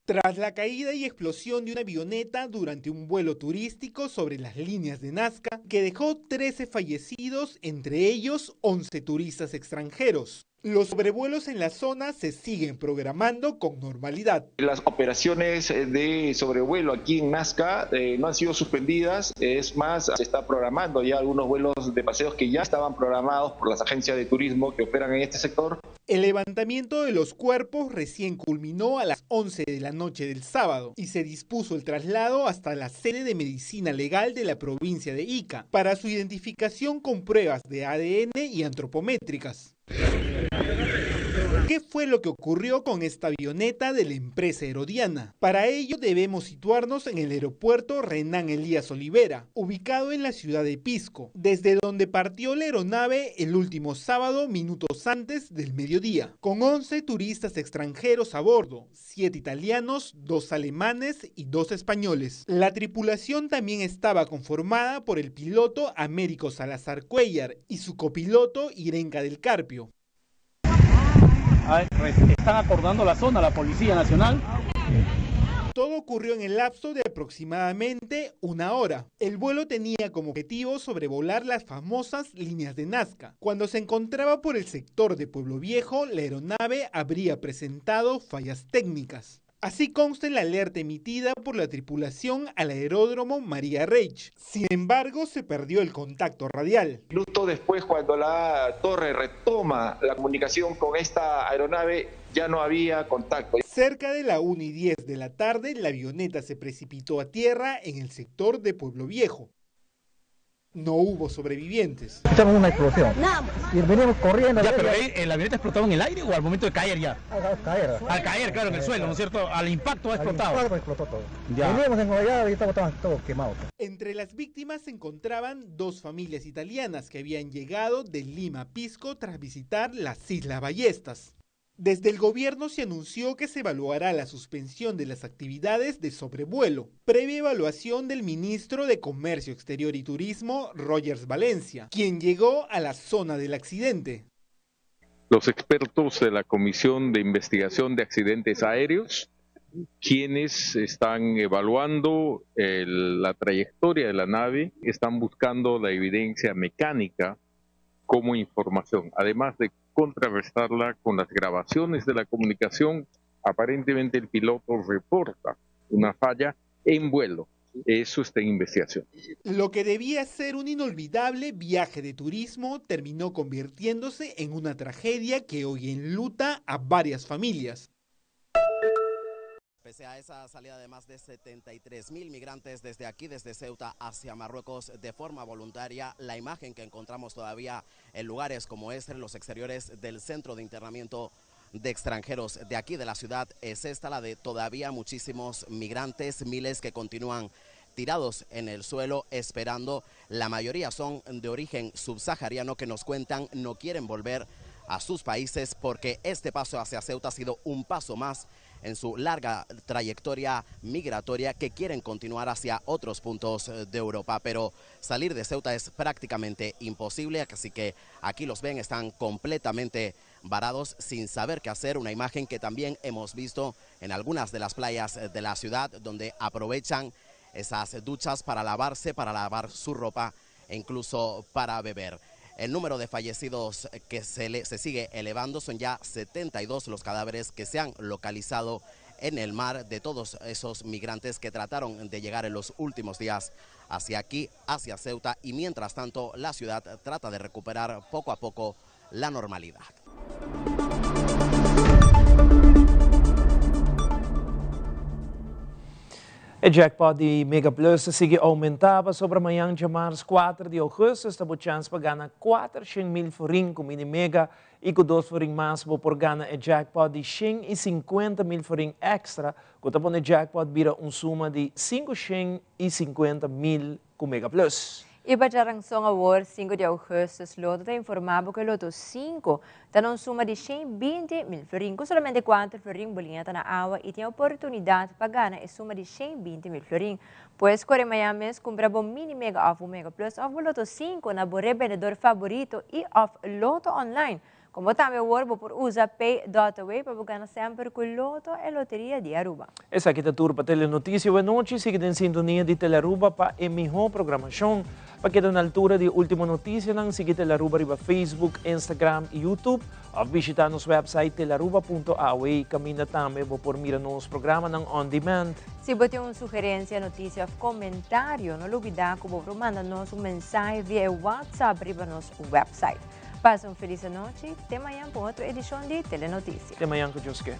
Tras la caída y explosión de una avioneta durante un vuelo turístico sobre las líneas de Nazca, que dejó 13 fallecidos, entre ellos 11 turistas extranjeros. Los sobrevuelos en la zona se siguen programando con normalidad. Las operaciones de sobrevuelo aquí en Nazca no han sido suspendidas, es más, se está programando ya algunos vuelos de paseos que ya estaban programados por las agencias de turismo que operan en este sector. El levantamiento de los cuerpos recién culminó a las 11 de la noche del sábado y se dispuso el traslado hasta la sede de medicina legal de la provincia de Ica para su identificación con pruebas de ADN y antropométricas. ¿Qué fue lo que ocurrió con esta avioneta de la empresa Herodiana? Para ello debemos situarnos en el aeropuerto Renán Elías Olivera, ubicado en la ciudad de Pisco, desde donde partió la aeronave el último sábado minutos antes del mediodía, con 11 turistas extranjeros a bordo, 7 italianos, 2 alemanes y 2 españoles. La tripulación también estaba conformada por el piloto Américo Salazar Cuellar y su copiloto Irenka del Carpio. Están acordando la zona, la Policía Nacional. Todo ocurrió en el lapso de aproximadamente una hora. El vuelo tenía como objetivo sobrevolar las famosas líneas de Nazca. Cuando se encontraba por el sector de Pueblo Viejo, la aeronave habría presentado fallas técnicas. Así consta en la alerta emitida por la tripulación al aeródromo María Reich. Sin embargo, se perdió el contacto radial. Minutos después, cuando la torre retoma la comunicación con esta aeronave, ya no había contacto. Cerca de la 1:10 de la tarde, la avioneta se precipitó a tierra en el sector de Pueblo Viejo. No hubo sobrevivientes. Escuchamos una explosión. Y venimos corriendo. Ya, pero ahí, ¿la avioneta explotaba en el aire o al momento de caer ya? Al caer. Al caer, claro, en el suelo, ¿no es cierto? Al impacto ha explotado. Al impacto explotó todo. Ya. Veníamos en allá y estábamos todos quemados. Entre las víctimas se encontraban 2 familias italianas que habían llegado de Lima a Pisco tras visitar las Islas Ballestas. Desde el gobierno se anunció que se evaluará la suspensión de las actividades de sobrevuelo, previa evaluación del ministro de Comercio Exterior y Turismo, Rogers Valencia, quien llegó a la zona del accidente. Los expertos de la Comisión de Investigación de Accidentes Aéreos, quienes están evaluando la trayectoria de la nave, están buscando la evidencia mecánica como información, además de contrarrestarla con las grabaciones de la comunicación. Aparentemente el piloto reporta una falla en vuelo. Eso está en investigación. Lo que debía ser un inolvidable viaje de turismo terminó convirtiéndose en una tragedia que hoy enluta a varias familias. Pese a esa salida de más de 73.000 migrantes desde aquí, desde Ceuta hacia Marruecos de forma voluntaria, la imagen que encontramos todavía en lugares como este, en los exteriores del centro de internamiento de extranjeros de aquí de la ciudad es esta, la de todavía muchísimos migrantes, miles que continúan tirados en el suelo esperando. La mayoría son de origen subsahariano que nos cuentan no quieren volver a sus países porque este paso hacia Ceuta ha sido un paso más en su larga trayectoria migratoria que quieren continuar hacia otros puntos de Europa. Pero salir de Ceuta es prácticamente imposible, así que aquí los ven, están completamente varados sin saber qué hacer. Una imagen que también hemos visto en algunas de las playas de la ciudad, donde aprovechan esas duchas para lavarse, para lavar su ropa e incluso para beber. El número de fallecidos que se, se sigue elevando son ya 72 los cadáveres que se han localizado en el mar de todos esos migrantes que trataron de llegar en los últimos días hacia aquí, hacia Ceuta, y mientras tanto la ciudad trata de recuperar poco a poco la normalidad. E jackpot di Mega Plus ta sigui oumentá pasobra mañan djamars kuater di ougùstùs ta bo chèns pa gana 400 mil forin ku Mini Mega i ku dos forin mas bo por gana e jackpot di 150 mil forin èkstra ku ta pone jackpot bira un suma di 550 mil ku Mega Plus. I pa djaranson awor, 5 di ougùstùs, Lotto ta informá ku Lotto 5 ta na un suma di 120 mil florin. Ku solamente 4 florin bo liña ta na awa i tin oportunidat pa gana e suma di 120 mil florin. Pues kore mañan mes kumpra bo Mini Mega òf Mega Plus òf Lotto 5 na bo rebendedor favorito i òf Lotto online. Komo tambe awor bo por usa Pay.away pa gana semper ku Lotto e loteria di Aruba. Esaki ta tur pa Telenotisia awe nochi. Sigui den sintonia di Telearuba pa e mihó programashon. Pa keda na altura di último notisianan, sigui Telearuba riba Facebook, Instagram i YouTube. Òf bishitá nos website telearuba.aw. Kaminda tambe bo por mira nos programanan on demand. Si bo tin un sugerensia, notisia òf komentario, no lubidá ku bo por manda nos un mensahe via WhatsApp riba nos website. Pasa un felis nochi. Te mañan pa otro edishon di Telenotisia. Te mañan ku Dios ke.